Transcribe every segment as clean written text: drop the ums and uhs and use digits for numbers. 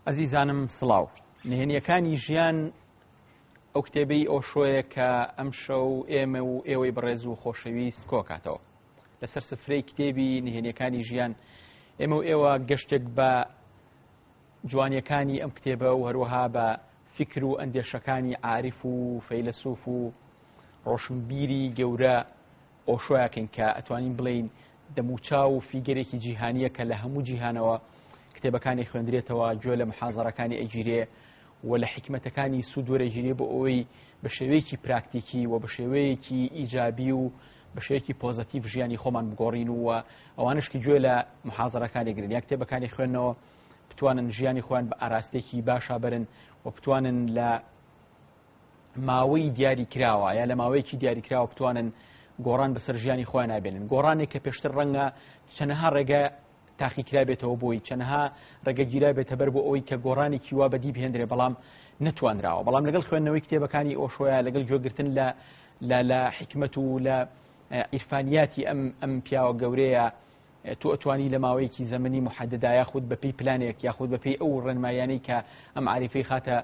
ئەزیزانم سڵاو. نهێنیەکانی ژیان ئەو کتێبەی ئۆشۆیە کە ئەمشەو ئێمە و ئێوەی بەڕێز و خۆشەویست کۆکاتەوە. لەسەر سفرەی کتێبی نهێنیەکانی ژیان ئێمە و ئێوە گەشتێک بە جوانیەکانی ئەم کتێبە و هەروەها بە فیکر و ئەندێشەکانی عاریف و فەیلەسوف و ڕۆشنبیری گەورە ئۆشۆیەکەین کە ئەتوانین بڵێین دەموچاو و فیگەرێکی جیهانیە کە لە هەموو جیهانەوە کتێبەکانی خوێندرێتەوە گوێ لە محازەرەکانی ئەگیرێ و لە حیکمەتەکانی سوود وەرەگیرێ بۆ ئەوەی بە شێوەیەکی پراکتیکی و بە شێوەیەکی ئیجابی و بە شێوەیەکی پۆزەتیڤ ژیانی خۆمان بگۆڕین و ئەوانش کە گوێ لە محازەرەکانی گرن یا کتێبەکانی خوێندنەوە بتوانن ژیانی خۆیان بە ئاراستێکی باشا بەرن و بتوانن لە ماوەی دیاری کراوە یا لە ماوەیەکی دیاریکراوە بتوانن گۆڕان بەسەر ژیانی خۆیان نابێنن گۆڕانێک کە پێشتر ڕەنگە چەنەها ڕێگە تاقی کرابێتەوە بۆی چەنەها ڕێگە گیرابێتە بەر بۆ ئەوەی کە گۆڕانێکی وا بەدی بهێندرێ بەڵام نەتوانراوە بەڵام لەگەڵ خوێندنەوەی کتێبەکانی ئۆشۆیا لەگەڵ گوێگرتن لە لە لە حیکمەت و لە عیرفانیاتی ئەم ئەم پیاوە گەورەیە تۆ ئەتوانی لە ماوەیەکی زەمەنی محددا یاخود بەپێی پلانێک یاخود بەپێی ئەو ڕێنمایانەی کە ئەم عریفەی خاتە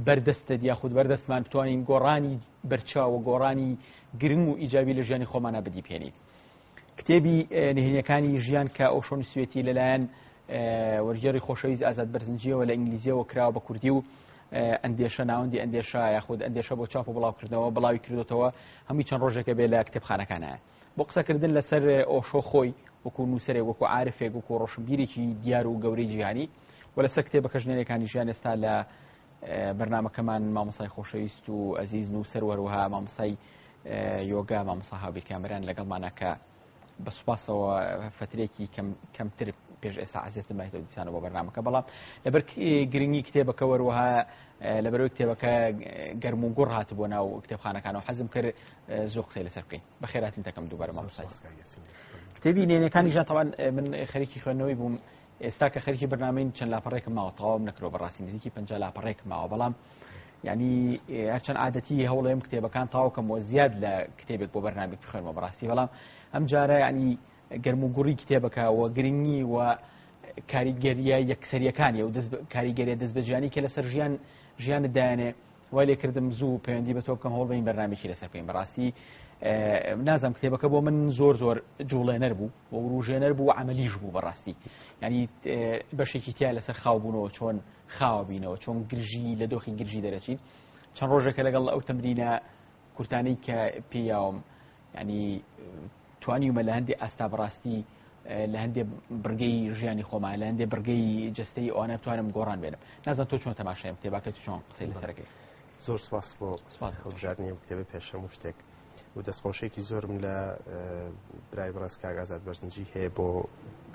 بەردەستت یاخود بەردەستمان بتوانین گۆڕانی بەرچاو و گۆڕانی گرنگ و ئیجابی لە ژیانی خۆمانە بەدی بهێنین. کتێبی نهێنیەکانی ژیان کە ئۆشۆ نووسوێتی لەلایەن وەرگێڕی خۆشەویست ئازاد بەرزنجیەوە لە ئینگلیزیەوە کراوە بە کوردی و ئەندێشە ناوەندی ئەندێشە یاخود ئەندێشە بۆ چاپ و بڵاوکردنەوە بڵاوی کردوتەوە هەمووی چەند ڕۆژێکە بێ لە کتێبخانەکانە بۆ قسەکردن لەسەر ئۆشۆ خۆی وەکو نووسەرێک وەکو عارفێک وەکو ڕۆشنبیرێکی دیار و گەورەی جیهانی و لەسەر کتێبەکەش نهێنیەکانی ژیان ئێستا لە بەرنمەکەمان مامۆسای خۆشەویست و ئەزیز نووسەر وەروها مامۆسای یۆگا مامۆسا هاوبیر کامەران لەگەڵمانە کە بە سوپاسەوە فترێکی کەمتر پێش ئێستا عزیێتم بایتەوە دیسانەوە بۆ بەرنمەکە بەڵام لەبەر گرنگی کتێبەکە وەروەها لەبەرەوەی کتێبەکە گەرم و گوڕ هاتبوو ناو کتێبخانەکان و حەزم کرد زۆر قسەی لەسەر بکەین بە خێراتن دەکەم دووبارە مامۆستا کتێبی نێنەکانی ژیان تەوان من خەریکی خوێندنەوەی بووم ئێستا کە خەریکی بەرنامەین چەند لاپەڕێکم ماوە تەواوم نەکرەوە بەڕاستی نزیکی پ لاپەڕێک ماوە بەڵام ینی هەرچەند عادەتی هەوڵێم کتێبەکان تاوکەم و زیاد لە کتێبێک بۆ بەرنامێک بخوێنمەوە بەڕاستی بەڵام ئەم جارە ینی گەرم و گوڕی کتێبەکە و گرنگی و کاریگەریە یەکسەریەکانی و کاریگەریە دەست بەجیانی کە لەسەر ژیان ژیانت دایانێ وای لێ کردم زوو پەیوەندی بە تۆ بکەم هەوڵ بەین بەرنامێکی لەسەر بکەین بەڕاستی نازم کتێبەکە بۆ من زۆر زۆر جوڵێنەر بوو و وروژێنەر بوو عملیش بوو بەڕاستی ینی بەشێکی تیا لەسەر خاو بوونەوە چۆن خاوە بینەوە چۆن گرژی لە دۆخی گرژی دەرەچین چەند ڕۆژێکە لەگەڵ ئەو تەمرینە کورتانەی کە پێیاوم ینی توانیومە لە هەندێ ئاستا بەڕاستی لە هەندێ بڕگەی ژیانی خۆمان لە هەندێ بڕگەی جستەی ئەوانە بتوانم گۆڕان بێنم نازان تۆ چۆن تەماشایم کتێباکە چۆن قسەی لەسەرەکەی زۆر سپاس بۆ سپاس هەڵبژاردنی ئەم کتێبە پێش هەموو شتێک و دەستخۆشێکی زۆرم لە برای بەڕێز کاک ئازاد بەرزنجی هەیە بۆ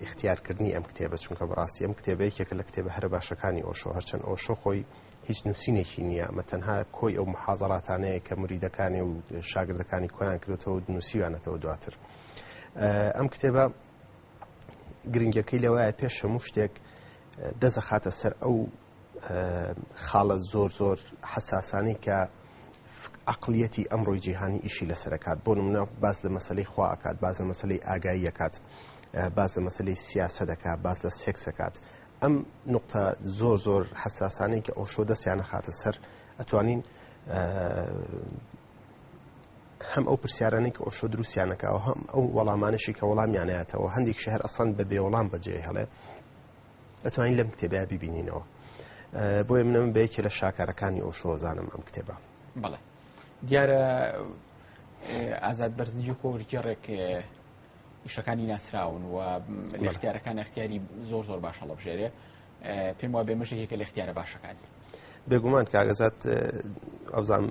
اختیارکردنی ئەم کتێبە چونکە بەڕاستی ئەم کتێبە یەکێکە لە کتێبە هەرە باشەکانی ئۆشۆ هەرچەند ئۆشۆ خۆی هیچ نووسینێکی نییە ئەمە تەنها کۆی ئەو محازەراتانەیە کە مریدەکانی و شاگردەکانی کۆیان کردێتەوە و نووسیوانەتەوە دواتر ئەم کتێبە گرنگەکەی لەوایە پێش هەموو شتێک دەزەخاتە سەر ئەو خاڵە زۆر زۆر حساسانی کە عقلیەتی ئەمڕۆی جیهانی ئیشی لەسەرکات بۆ نمونە باز لە مەسلەی خوا ئەکات باز لە مەسلەی ئاگایی ئەکات باز لە مەسلەی سیاسە دەکات باز لە سێکس ئەکات ئەم نقطە زۆر زۆر حساسانەی کە ئۆشۆ دەستیان ئەخاتە سەر ئەتوانین هەم ئەو پرسیارانەی کە ئۆشۆ دروستیانەکەەوە هەم ئەو وەڵامانەشی کە وەڵامیانایەتەوە هەندێک شەهر ئەسڵەن بە بێوەڵام بەجێ هەڵێ ئەتوانین لەم کتێبە ببینینەوە بۆیە منم بە یەکێ لە شاکارەکانی ئۆشۆ زانم ئەم کتێبە بەڵێ دیارە ئازاد بەرزنجی خۆرگێڕێک ئیشەکانی ناسراون و لە اختیارەکان اختیاری زۆر زۆر باش هەڵبژێرێ پێم وا بێ مەشێکێکە لە اختیارە باشەکانی بێگومان کاگەزات ئەوزان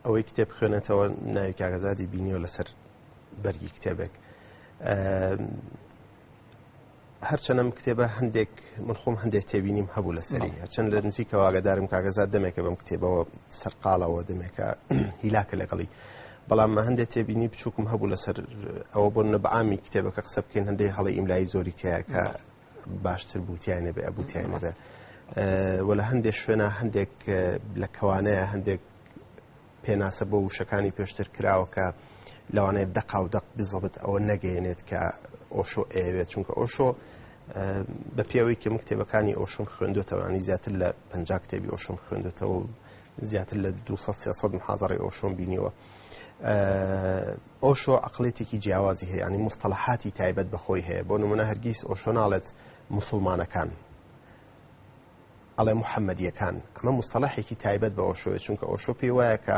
ئەوەی کتێب خوێنێتەوە ناوی کاگەزادی بینیوە لەسەر بەرگی کتێبێک هەرچەند ئەم کتێبە هەندێک من خۆم هەندێک تێبینیم هەبوو لەسەری هەرچەند لە نزیکەوە ئاگادارم کاگەزاد دەمێکە بەم کتێبەوە سەرقاڵەوە دەمێکە هیلاکە لەگەڵی بەڵام هەندێک تێبینی بچووکم هەبوو لەسەر ئەوە بۆ نەبعامی کتێبەکە قسە بکەین هەندێک هەڵی ئیملایی زۆری تایە کە باشتر بوو تیای نەبێ ئەبوو تیای نەبێ و لە هەندێک شوێنە هەندێک لە کەوانەیە هەندێک پێناسە بۆ وشەکانی پێشتر کراوە کە لەوانەیە دەقا و دەق بزەبت ئەوە نەگەیەنێت کە ئۆشۆ ئەیەوێت چونکە ئۆشۆ بە پێوەی کە من کتێبەکانی ئۆشۆم خوێندوێتەوە ینی زیاتر لە 50 کتێبی ئۆشۆم خوێندوێتەوە و زیاتر لە 200 300 محازڕی ئۆشۆم بینیوە. ئۆشۆ عقلێتێکی جیاوازی هەیە ینی مستەڵحاتی تایبەت بەخۆی هەیە. بۆ نمونە هەرگیز ئۆشۆ ناڵێت مسلمانەکان، ئەڵێ محەممەدیەکان. ئەمە مستەڵحێکی تایبەت بە ئۆشۆیە، چونکە ئۆشۆ پێی وایە کە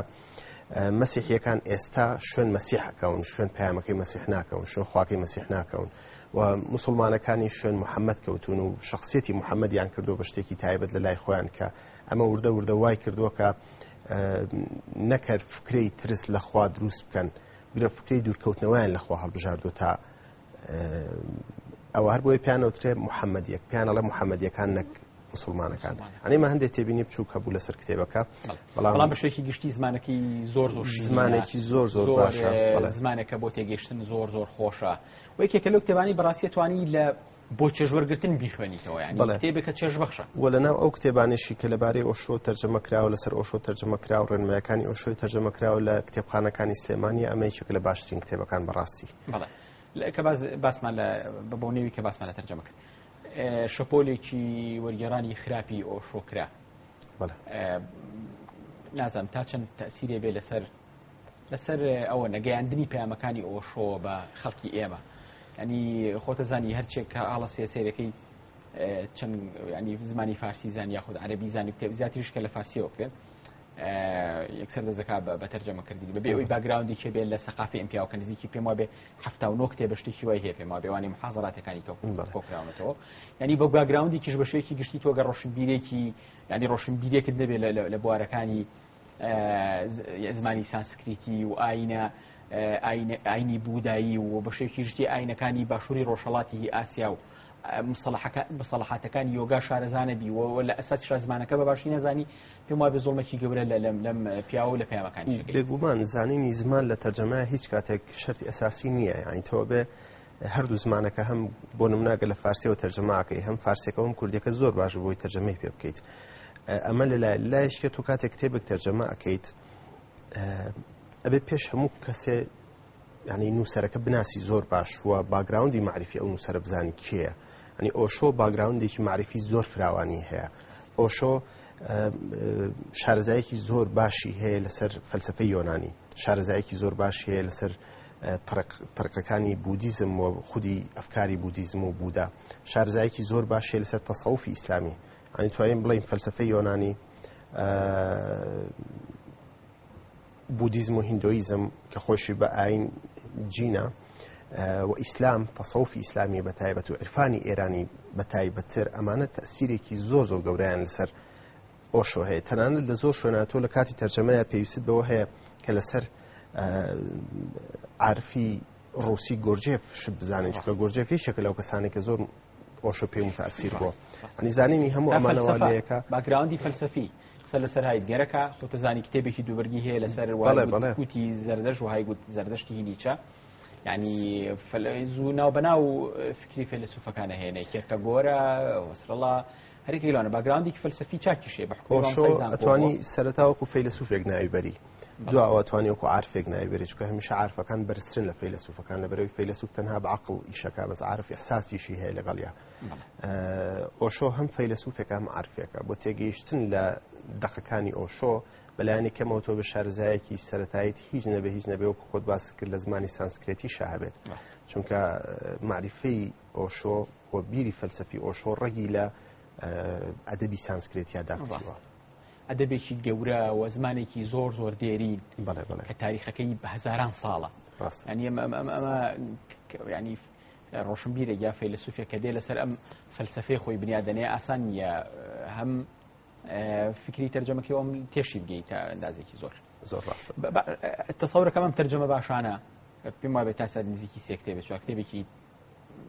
مەسیحیەکان ئێستا شوێن مەسیحەکەون، شوێن پەیامەکەی مەسیح ناکەون، شوێن خواکەی مەسیح ناکەون و مسلمانەکانی شوێن محەممەد کەوتون و شخصیەتی محەممەدیان کردو بە شتێکی تایبەت لە لای خۆیان، کە ئەمە وردە وردە وای کردووە کە نەکەر فکرەی ترس لە خوا دروست بکەن، گرە فکرەی دوورکەوتنەوەیان لە خوا هەڵبژاردووە تا ئەوە. هەر بۆیە پیانەوترێ محەممەدیەک، پیانەڵێ محەممەدیەکان نەک مسلمانەکان. ئەنێمە هەندێک تێبینی بچووک هەبوو لەسەر کتێبەکە، بەڵام بە شێوەیەکی گشتی زمانەکەی زۆر زۆر زمانێکی زۆر زۆر باشە، زمانێکە بۆ تێگەیشتن زۆر زۆر خۆشە. و یەکێکە لەو کتێبانی بەڕاستی توانی لە بۆ چێژوەرگرتن بیخوێنیتەوە، یعنی کتێبێکە چێژبەخشە. و لەناو ئەو کتێبانێشی کە لەبارەی ئۆشۆ تەرجەمە کراوە، لەسەر ئۆشۆ تەرجەمە کراوە، ڕێنمایەکانی ئۆشۆی تەرجەمە کراوە لە کتێبخانەکانی سلێمانی، ئەمە یەکێکە لە باشترین کتێبەکان بەڕاستی. بەڵێ، کە باسمان لە بە بۆنەوی کە باسمان لە تەرجەمە کرد، شەپۆلێکی وەرگێڕانی خراپی ئۆشۆ کرا. نازانم تا چەند تەسیرێ بێ لەسەر ئەوە نەگەیاندنی پەیامەکانی ئۆشۆ بە خەڵکی ئێمە. ینی خۆتە زانی هەرچێک کە ئاڵە سێسێرەکەی چەند ینی زمانی فارسی زان یاخود عەربی زانی، کتێب زیاتریش کە لە فارسیەوە کرێن یەکسەر دەزەکا بە تەرجەمەکردنی بەبێ ئەوی باگراوندی کێ بێت لە سەقافی ئەم پیاوە کە نزیکی پێم وابێ 79 کتێبە شتێکی وای هەیە، پێم وابێ وانی محازراتەکانی کە کۆکراونەتەوە. ینی بە باگراوندی کیش بە شێوەیەکی گشتی تۆ گەر ڕۆشنبیرێکی ینی ڕۆشنبیرێکت نەبێت لە بوارەکانی زمانی سانسکریتی و ئاینە ئاینی بودایی و بە شێوەیەکی گشتی ئاینەکانی باشووری ڕۆژهەڵاتی ئاسیا و مستەڵەحاتەکانی یۆگا شارەزانە بی و لە ئەساسی زمانەکە بە باشی نەزانی، پێم وابێ زۆڵمێکی گەورە لەم پیاوە و لە پەیامەکانی. بێگومان زانینی زمان لە تەرجەمە هیچ کاتێک شەرتی ئەساسی نییە. یعنی تۆ بێ هەردوو زمانەکە هەم بۆ نموناگە لە فارسیەوە تەرجەماکەی، هەم فارسیەکە هەم کوردیەکە زۆر باش بۆی تەرجەمەی پێ بکەیت. ئەمە لە لایشکە تۆ کاتێک کتێبێک تەرجەمە ئەکەیت ئەبێ پێش هەموو کەسێ ینی نووسەرەکە بناسی زۆر باش و باگراوندی معرفی ئەو نووسەرە بزانی کێیە. ینی ئۆشۆ باگراوندێکی معرفی زۆر فراوانی هەیە. ئۆشۆ شارەزایەکی زۆر باشی هەیە لەسەر فەلسفەی یۆنانی، شارەزایەکی زۆر باشی هەیە لەسەر طرقەکانی بودیزم و خودی ئەفکاری بودیزم و بودا، شارەزایەکی زۆر باش هەیە لەسەر تەسەوفی ئیسلامی. ینی توانین بڵێین فەلسفەی یۆنانی، بودیزم و هیندۆیزم کە خۆشی بە ئاین جینە و ئیسلام، تەسەوفی ئیسلامی بە تایبەت و عرفانی ئێرانی بە تایبەتتر، ئەمانە تەسیرێکی زۆر زۆر گەورەیان لەسەر ئۆشۆ هەیە. تەنانەت لە زۆر شوێناتۆ لە کاتی تەرجەمەیە پێویست بەوە هەیە کە لەسەر عارفی ڕوسی گۆرجێف شت بزانین، چونکە گۆرجێف یەکێکە لەو کەسانێک کە زۆر ئۆشۆ پێ متاثیر بووە. ینی زانینی هەموو ئەمانەوە لەیەکە باکگراوندی فەلسەفی قسە لەسەر هایدگەرەکە، خۆتەزانی کتێبێکی دووبەرگی هەیە لەسەر وتی زەردەشت و هایگوت زەردەشتی هینیچە، ینی زوو ناو بەناو فکری فەیلەسوفەکانە هێنێ کێرکەگۆرە وەسرەڵا هەرێکی لەوانە باگراوندێکی فەلسەفی چاکیشێ بە حکومەت. ئەتوانی سەرەتا وەکو فەیلەسوفێک ناوی بەری، دواوە توانی وەکو عارفێک ناوی بەری، چونکە هەمیشە عارفەکان بەرزترن لە فەیلەسوفەکان، لەبەرەوەی فەیلەسوف تەنها بە عەقڵ ئیشەکە، بەس عارف ئیحساسیشی هەیە لەگەڵیا. ئۆشۆ هەم فەیلەسوفێکە هەم عارفێکە. بۆ تێگەیشتن لە دەقەکانی ئۆشۆ بەلایەنی کەمەوە تۆ بە شارەزایەکی سەتاییت هیچ نەبێ هیچ نەبێ وەکو خۆت باس کرد لە زمانی سانسکرێتی شاهبێت، چونکە معریفەی ئۆشۆ و بیری فەلسەفی ئۆشۆ ڕەگی لە ئەدەبی سانسکرێتیا داکوتیوە. ئەدەبێکی گەورە و زمانێکی زۆر زۆر دێرین کە تاریخەکەی بە هەزاران ساڵە. ینی ئەمە ینی ڕۆشنبیرێک یا فەیلەسوفێک کە دێ لەسەر ئەم فەلسفەی خۆی بنیادەنێ ئاسان نییە هەم فکری تەرجەمەکەی ئەم تێشی بگەیت تا ئەندازێکی زۆر زۆر ڕاستە. تەسەورەکەم ئەم تەرجەمە باشانە پێم وابێت تا سەر نزیکی سێ کتێبێ چوار کتێبێکی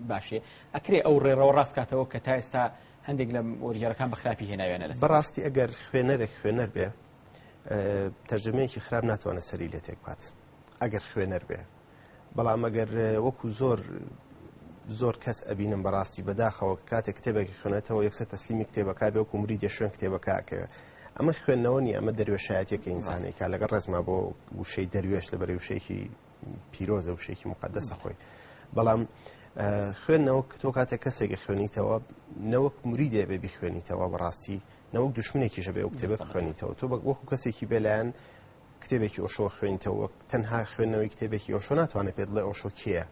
باشێ ئەکرێ ئەو ڕێڕەوە ڕاست کاتەوە کە تا ئێستا هەندێک لە وەرگێڕەکان بە خراپی هێناویانە لەسەر. بەڕاستی ئەگەر خوێنەرێک خوێنەر بێ تەرجەمەیەکی خراپ ناتوانێت سەری لێ تێک بات ئەگەر خوێنەر بێ. بەڵام ئەگەر وەکو زۆر زۆر کەس ئەبینم بەڕاستی بەداخەوە کاتێک کتێبێکی خوێنێتەوە یەکسەر تەسلیمی کتێبەکە بێ وەکو مریدێ شوێن کتێبەکە ئەکەوێ. ئەمە خوێندنەوە نییە، ئەمە دەروێشایەتێکە ئینسانێکە. لەگەڵ ڕێزما بۆ وشەی دەروێش لەبەرەی وشەیەکی پیرۆزە، وشەیەکی مقدەسە خۆی، بەڵام خوێندنەوە تۆ کاتێک کەسێک خوێنیتەوە نەوەک مریدێ بێ بیخوێنیتەوە بەڕاستی نەوەک دوشمنێکیشە بێ ئەو کتێبە بخوێنیتەوە. تۆ وەکو کەسێکی بێلایەن کتێبێکی ئۆشۆ خوێنیتەوە، تەنها خوێندنەوەی کتێبێکی ئۆشۆ ناتوانێت پێت بڵێ ئۆشۆ کێیە.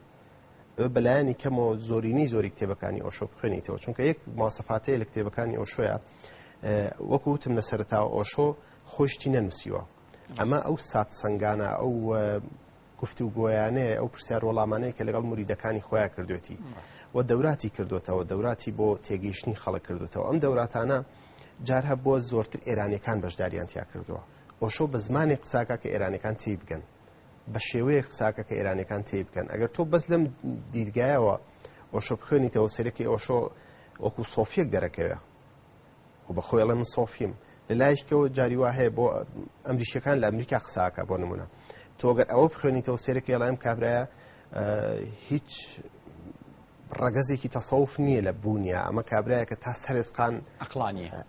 بەلایەنی کەمەوە زۆرینەی زۆری کتێبەکانی ئۆشۆ بخوێنیتەوە، چونکە یەک ماسەفاتەیە لە کتێبەکانی ئۆشۆیە. وەکو وتم لە سەرەتاوە ئۆشۆ خۆشتی نەنووسیوە، ئەمە ئەو سات سەنگانە، ئەو گفتوگۆیانەیە، ئەو پرسیار وەڵامانەیە کە لەگەڵ مریدەکانی خۆیان کردوێتی و دەوراتی کردوێتەوە، دەوراتی بۆ تێگەیشتنی خەڵک کردوێتەوە. ئەم دەوراتانە جار هەبووە زۆرتر ئێرانیەکان بەشداریان تیا کردووە. ئۆشۆ بە زمانێک قساکە کە ئێرانیەکان تێی بگەن، بە شێوەیەک قساکە کە ئێرانیەکان تێی بکەن. ئەگەر تۆ بەس لەم دیدگایەوە ئۆشۆ بخوێنیتەوە، سەرەکی ئۆشۆ وەکو سۆفیەک دەرەکەوێ و بە خۆی ئەڵێ من سۆفیم. لە لایشکەوە جاری وا هەیە بۆ ئەمریکیەکان لە ئەمریکا قساکە، بۆ نمونە تۆ گەر ئەوە بخوێنیتەوە سێرەکەی ئەڵێ ئەم کابرایە هیچ ڕەگەزێکی تەسەوف نییە لە بوونیە، ئەمە کابرایەکە تا سەرێزقان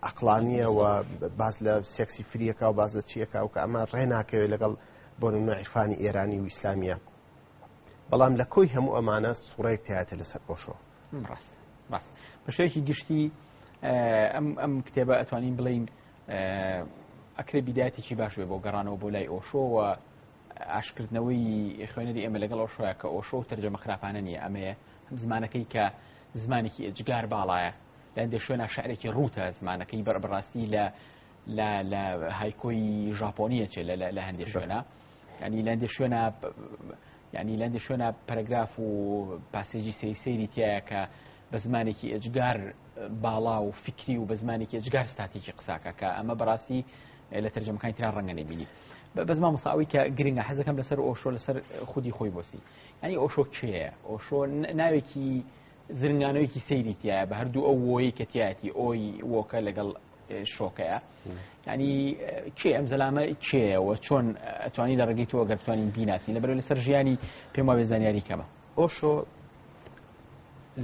ئەقلانیە و باس لە سێکسی فریەکە و باس لە چیەکە و کە ئەمە ڕێ ناکەوێت لەگەڵ بۆ نمونە عیرفانی ئێرانی و ئیسلامیە. بەڵام لە کۆی هەموو ئەمانە سوڕێک تایەتە لەسەر ئۆشۆ. ڕاست ڕاست. بە شێوەیەکی گشتی ئەم کتێبە ئەتوانین بڵین ئەکرێ بیدایەتێکی باش بێ بۆ گەڕانەوە بۆ لای ئۆشۆ و ئاشکردنەوەی خوێنەری ئێمە لەگەڵ ئۆشۆیە کە ئۆشۆ و تەرجەمە خراپانە نییە. ئەمەیە هەم زمانەکەی کە زمانێکی ئێجگار باڵایە، لە هەندێک شوێنە شعرێکی ڕووتە زمانەکەی بەر بەڕاستی لە لە لە هایکۆی ژاپۆنیە چێ لە هەندێک شوێنە، ینی لە هەندێک شوێنە ینی لە هەندێک شوێنە پەرەگراف و پاسێجی سەیر سەیری تایە کە بە زمانێکی ئێجگار باڵا و فکری و بە زمانێکی ئێجگار ستاتیکی قساکە کە ئەمە بەڕاستی لە تەرجەمەکانی ترا ڕەنگە نەبینی. بەس مامۆستا ئەوەی کە گرنگە حەزەکەم لەسەر ئۆشۆ لەسەر خودی خۆی بۆسی، یعنی ئۆشۆ کێیە؟ ئۆشۆ ناوێکی زرنگانەوەیکی سەیری تایە بە هەردوو ئەو وۆیەی کە تایەتی، ئۆی وۆکە لەگەڵ شۆکەیە. یعنی کێ ئەم زەلامە کێیە و چۆن ئەتوانی لە ڕێگەی تۆ ئەگەر بتوانین بیناسین؟ لەبەرەوە لەسەر ژیانی پێم وابێ زانیاری کەمە. ئۆشۆ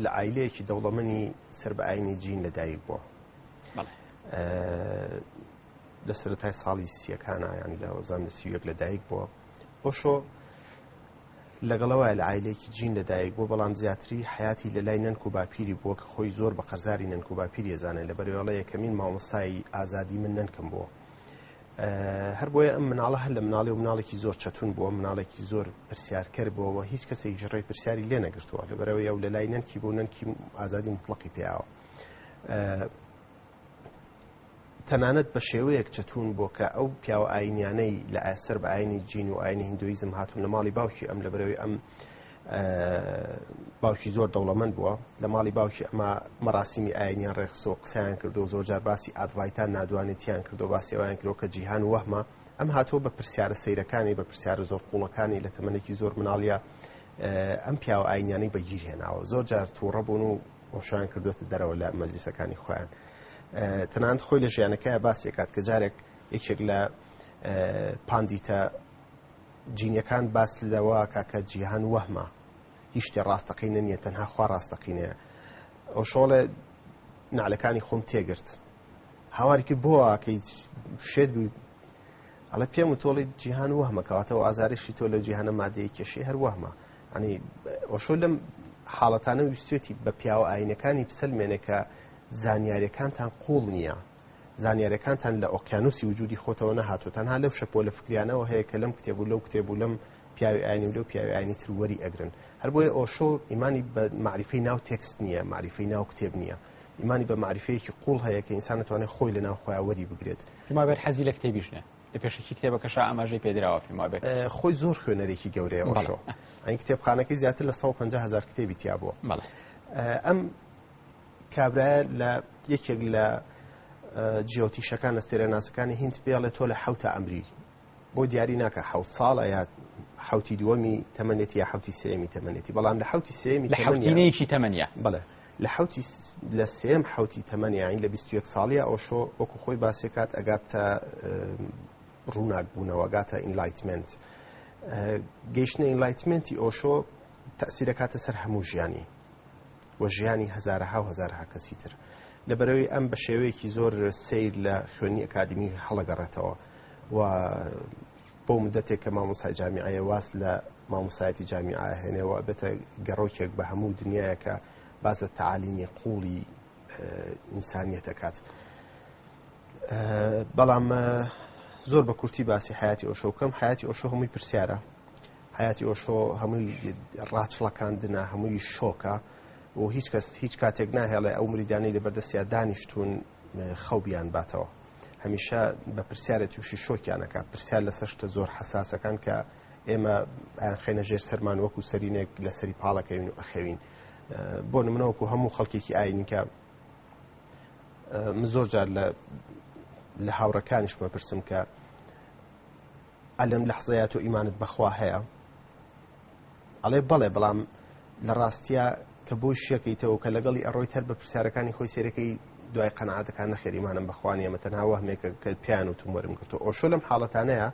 لە ئایلەیەکی دەوڵەمەنی سەر بە ئاینی جین لەدایک بووە. لە سەرەتای ساڵی سیەکانە، یعنی لە وەزان لە 31 لەدایک بووە. ئۆشۆ لەگەڵەوە لە ئایلێکی جین لەدایک بووە، بەڵام زیاتری حیاتی لە لای نەنک و باپیری بووە کە خۆی زۆر بە قەرزاری نەنک و باپیری ئەزانێت. لە بەرەوێڵە یەکەمین مامۆستای ئازادی من نەنکم بووە. هەر بۆیە ئەم مناڵە هەر لە مناڵی و مناڵێکی زۆر چەتون بووە، مناڵێکی زۆر پرسیارکەر بووەوە، هیچ کەسێک ژڕێی پرسیاری لێ نەگرتووە. لەبەرەوەی ئەو لە لای نەنکی بوو، نەنکی ئازادی مطلقی پیاوە. تەنانەت بە شێوەیەک چەتون بۆ کە ئەو پیاوە ئاینیانەی لە ئاسەر بە ئاینی جین و ئاینی هندویزم هاتوون لە ماڵی باوکی ئەم، لەبەرەوەی ئەم باوکی زۆر دەوڵەمەند بووە، لە ماڵی باوکی ئەمە مەراسیمی ئاینیان ڕێخسۆ قسەیان کردو زۆر جار باسی ئادڤایتان نادوانێتیان کردو باسی ئەویان کردو کە جیهان وەهمە. ئەم هاتووە بە پرسیارە سەیرەکانی، بە پرسیارە زۆر قوڵەکانی لە تەمەنێکی زۆر مناڵیە ئەم پیاوە ئاینیانەی بەگیر هێناوە. زۆر جار تووڕە بوون و ئۆشۆیان کردوێتە دەرەوە لە مەجلیسەکانی خۆیان. تەنانەت خۆی لە ژیانەکەی باسی کات کە جارێک یەکێک لە پاندیتە جینیەکان باس لەوە کاکە جیهان وەهمە، هیچ شتێ ڕاستەقینە نییە، تەنها خوا ڕاستەقینەیە. ئەو شۆڵێ نعلەکانی خۆم تێگرت، هاواری کرد بۆ کە هیچ شێت بووی، ئەڵێ پێم و تۆڵی جیهان وەهمە، کەواتەوە ئازارشی تۆ لەو جیهانە مادەیە کێشەی هەر وەهمە. ینی ئۆشۆ لەم حاڵەتانە ویستێتی بە پیاوە ئاینەکانی بسەلمێنێ کە زانیاریەکانتان قوڵ نییە، زانیاریەکانتان لە ئۆقیانوسی وجودی خۆتەوە نەهاتوو، تەنها لەو شەپۆلە فکریانەوە هەیە کە لەم کتێب و لەو کتێب و لەم پیاوی ئاینی و لەو پیاوی ئاینی تر وەری ئەگرن. هەر بۆیە ئۆشۆ ئیمانی بە معریفەی ناو تێکست نییە، معریفەی ناو کتێب نییە، ئیمانی بە معریفەیەکی قوڵ هەیە کە ئینسان دەتوانێت خۆی لە ناو خۆیان وەری بگرێت. پێم وابێت حەزی لە کتێبیش نییە، لە پێشەکی کتێبەکەشا ئاماژەی پێدراوە. پێم وابێت خۆی زۆر خوێنەرێکی گەورەیە ئۆشۆ. ئەین کتێبخانەکەی زیاتر لە 150,000 کتێبی تیا بووە. ئەم کابرایە لە یەکێک لە جیۆتیشەکان لە ستێرەناسەکانی هیند پێڵێ تۆ لە حوتە ئەمری، بۆ دیاری ناکە حەوت ساڵە یا حوتی دووەمی تەمەنێتی یا حوتی سێمی تەمەنێتی، بەڵام لە حوتی سێمی لە حوتینەیەکی تەمەنیە. بەڵێ لە حوتی لە سێم حوتی تەمەنی، یانی لە 21 ساڵیە ئۆشۆ وەکو خۆی باسێکات ئەگاتە ڕووناک بوونەوە، گاتە ئینلایتمنت. گەیشتنە ئینلایتمنتی ئۆشۆ تەسیرەکاتە سەر هەموو ژیانی و ژیانی هەزارەها و هەزارەها کەسی تر. لەبەرەوەی ئەم بە شێوەیەکی زۆر سەیر لە خوێنی ئەکادیمی هەڵەگەڕێتەوە و بۆ مدەتێک کە مامۆستای جامیعەیە واز لە مامۆستایەتی جامیعە ئەهێنێ و ئەبێتە گەڕۆکێک بە هەموو دنیایەکە باس لە تەعالیمی قوڵی ئینسانیەت ئەکات. بەڵام زۆر بە کورتی باسی حیاتی ئۆشۆ بکەم. حیاتی ئۆشۆ هەمووی پرسیارە، حیاتی ئۆشۆ هەمووی ڕاچڵەکاندنە، هەمووی شۆکە و هیچ کەس هیچ کاتێک ناهێڵێ ئەو مریدانەی لە بەردەستیا دانیشتون خەو بیان باتەوە. هەمیشە بە پرسیارە تووشی شۆکیانەکە، پرسیار لەسەر شتە زۆر حەساسەکان کە ئێمە ئەیان خەینە ژێر سەرمان وەکو سەرینێک لەسەری پاڵەکەوین و ئەخەوین. بۆ نمونە وەکو هەموو خەڵکێکی ئاینی کە من زۆر جار لە هاوڕەکانیشمە پرسم کە ئەلم لەحزەیە تۆ ئیمانت بەخوا هەیە؟ ئەڵێ بەڵێ، بەڵام لە ڕاستیە کە بۆی شیەکەیتەوە کە لەگەڵی ئەڕۆیت هەر بە پرسیارەکانی خۆی سێرەکەی دوای قەناعەتەکان نەخێر ئیمانم بەخوا نییە، ئەمە تەنها وەهمێکە کە پێیان وتم وەرم گرتووە. ئۆشۆ لەم حاڵەتانەیە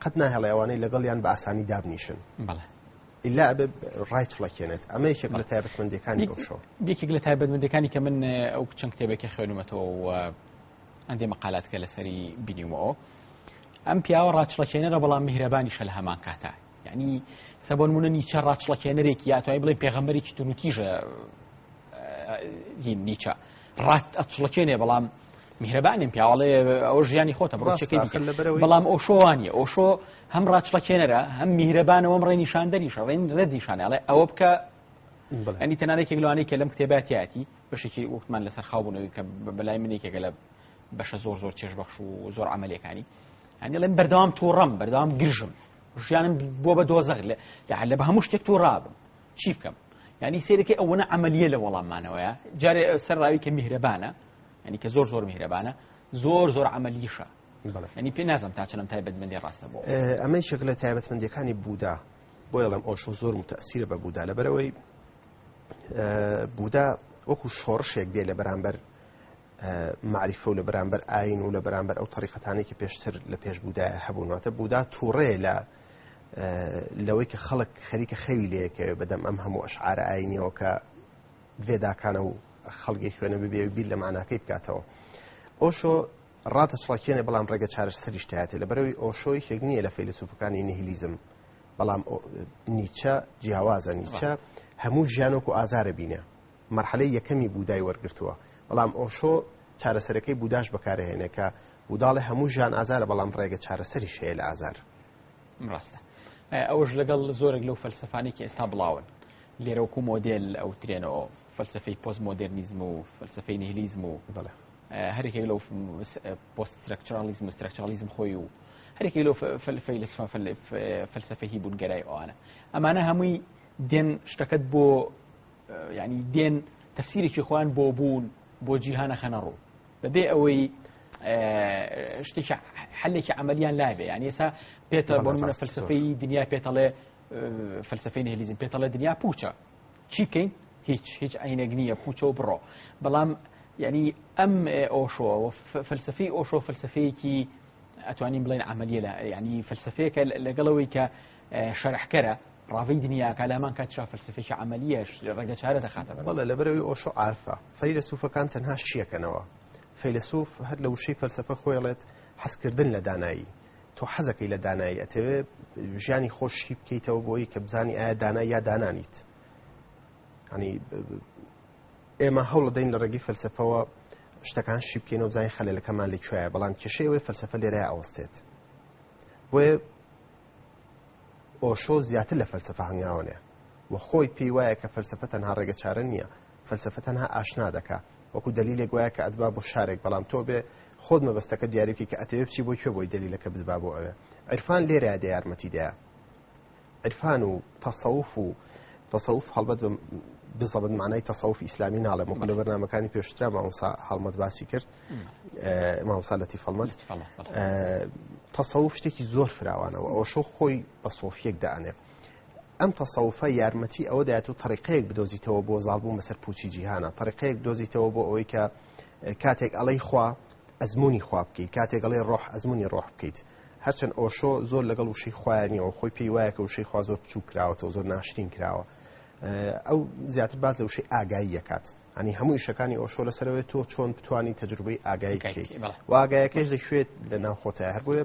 قەت ناهێڵێ ئەوانەی لەگەڵیان بە ئاسانی دابنیشن. ئیلا ئەبێ ڕای چڵەکێنێت. ئەمە یەکێک لە تایبەتمەندیەکانی ئۆشۆ. یەکێک لە تایبەتمەندیەکانی کە من ئەو چەند کتێبێکی خوێنومەتەوە و ئەندێ مەقالات کە لەسەری بینیومەوە، ئەم پیاوە ڕاچڵەکێنەرە بەڵام میهرەبانیشە لە هەمان کاتا. یعنی سە بۆ نمونە نیچە ڕاچڵەکێنەرێکی یا توانی بڵێ پێغەمبەرێکی توندوتیژە، هین نیچە ڕات ئەچڵەکێنێ بەڵام میهرەبانیم پیاوەڵێ ئەو ژیانی خۆتە بڕۆ چێکەی دیکە. بەڵام ئۆشۆ وانییە. ئۆشۆ هەم ڕاچڵەکێنەرە هەم میهرەبانەوە هەم ڕێنیشاندەریشە، ڕێن ڕێت نیشانە ئەڵێ ئەوە بکە. ئەنی تەنانێکێک لەوانەی کە لەم کتێباتیاتی بەشێکی وەختمان لەسەر خاو بوونەوەی کە بەلای من یەکێکە لە بەشە زۆر زۆر چێژبەخش و زۆر عەمەلیەکانی. یعنی ئەڵێم بەردەوام تووڕەم، بەردەوام گرژم، ژیانم بۆ بە دۆزەخ، لە بە هەموو شتێک تووڕابم، چی بکەم؟ یعنی سەیرەکەی ئەوەنە عەمەلیە لە وەڵاممانەوەیە. جارێ سەر ڕاوی کە میهرەبانە، یعنی کە زۆر زۆر میهرەبانە، زۆر زۆر عەمەلیشە. یعنی پێ نازم تا چەندم تایبەتمەندی ڕاستە بۆ. ئەمە یەکێک لە تایبەتمەندیەکانی بوودا. بۆ ئەڵێم ئۆشۆ زۆر متەسیرە بە بوودا، لەبەرەوەی بوودا وەکو شۆڕشێک دێ لە بەرامبەر معریفە و لە بەرامبەر ئاین و لە بەرامبەر ئەو تەریقەتانەی کە پێشتر لە پێش بودایە هەبوون. واتە بودا تووڕێ لەوەی کە خەڵک خەریکە خەوی لەیەکەوێ بەدەم ئەم هەموو ئەشعارە ئاینیەوە کە ڤێداکانە و خەڵکی خوێنە ببێ و بیر لە معناکەی بکاتەوە. ئۆشۆ ڕاتەچڵەکێنێ بەڵام ڕێگە چارەسەریش تایەتێ، لەبەرەوەی ئۆشۆ یەکێک نییە لە فەیلەسوفەکانی نیهیلیزم، بەڵام نیچە جیاوازە. نیچە هەموو ژیانۆک و ئازارە بینە، مەرحەلەی یەکەمی بودای وەرگرتووە، بەڵام ئۆشۆ چارەسەرەکەی بوداش بەکارهێنێ کە بوداڵێ هەموو ژیان ئازارە بەڵام ڕێگە چارەسەریش هەیە لە ئازار. ڕاستە. ئەوەش لەگەڵ زۆرێک لەو فەلسەفانەی کە ئێستا بڵاون لێرە وەکو مۆدێل ئەو ترێنەوە، فەلسەفەی پۆست مۆدێرنیزم و فەلسەفەی نیهیلیزم و هەرێکێک لەو پۆست سترەکچرالیزم و سترەکچرالیزم خۆی و هەرێکی لەو فەلسەفەی هیبوونگەرای ئەوانە، ئەمانە هەمووی دێن شتەکەت بۆ ینی دێن تەفسیرێکی خۆیان بۆ بوون بۆ جیهانە خەنە ڕوو بەبێ ئەوەی شتێکی حلێکی عملیان لابێ. یعنی ئێستا پێتە بۆ نمونە فەلسفەی دنیا پێتەڵێ فەلسفەی نهلیزم پێتەڵێ دنیا پوچە، چی بکەین؟ هیچ عینێک نییە، پوچە و بڕۆ. بەڵام یعنی ئەم ئۆشۆ فەلسفەی ئۆشۆ فەلسفەیەکی ئەتوانین بڵێن عملیە لە یعنی فەلسفەیەکە لەگەڵەوەی کە شەرحکەرە ڕاوی دنیاکە لامان کاتشا فەلسفەیەکی عملیەش ڕێگە چارە دەخاتە بەر. بەڵێ، لەبەرەوەی ئۆشۆ عارفە. فەیلەسوفەکان تەنها شیەکەنەوە. فەیلەسوف هەر لە وشەی فەلسفە خۆیڵێت حەزکردن لە دانایی. تۆ حەزەکەی لە دانایی، ئەتەوێ ژیانی خۆشی بکەیتەوە بۆی کە بزانی ئایا دانا یا دانانیت. ینی ئێمە هەوڵ دەین لە ڕێگەی فەلسفەوە شتەکان شی بکەینەوە بزانین خەلەلەکەمان لەکوێیە، بەڵام کێشەی ئەوەی فەلسفە لێرەیە ئەوەستێت. بۆیە ئۆشۆ زیاتر لە فەلسفە هەنگاوەنێ و خۆی پێی وایە کە فەلسفە تەنها ڕێگە چارە نییە، فەلسفە تەنها ئاشنا دەکا، وەکو دلیلێک وایە کە ئەتبا بۆ شارێک، بەڵام تۆ بێ خۆت مەبەستەکە دیاری بکەی کە ئەتەوێ بچی بۆ کوێ بۆی دلیلەکە بتبا بۆ ئەوێ. عرفان لێرەیە دە یارمەتی دەیە. عرفان و تەسەوف و تەسەوف هەڵبەت بزەبت معنای تەسەوف ئیسلامی ناڵێم، وەکو لە بەرنامەکانی پێشترا مامۆستا هەڵمەت باسی کرد، مامۆستا لەتیف هەڵمەت. تەسەوف شتێکی زۆر فراوانەوە، ئەوشۆ خۆی بە سۆفیەک دانێ. ئەم تەسەوفە یارمەتی ئەوە دایەت و طریقەیەک بدۆزیتەوە بۆ زاڵبوون بەسەر پوچی جیهانە، طریقەیەک بدۆزیتەوە بۆ ئەوەی کە کاتێک ئەڵەی خوا ئەزمموی خوا بکەیت، کاتێک ئەڵێ ڕۆح ئەزمموی ڕۆح بکەیت. هەرچەند ئۆشۆ زۆر لەگەڵ وشەی خوایانیەوە خۆی پێی وایە کە وشەی خوا زۆر بچوو کراوەتەوە، زۆر ناشرین کراوە. ئەو زیاتر باز لە وشەی ئاگایی یەکات. ینی هەموو ئیشەکانی ئۆشۆ لەسەرەوەی تۆ چۆن بتوانی تەجروبەی ئاگایی بکەیت و ئاگایەکەش دەکوێت لە ناو خۆتای. هەر بۆیە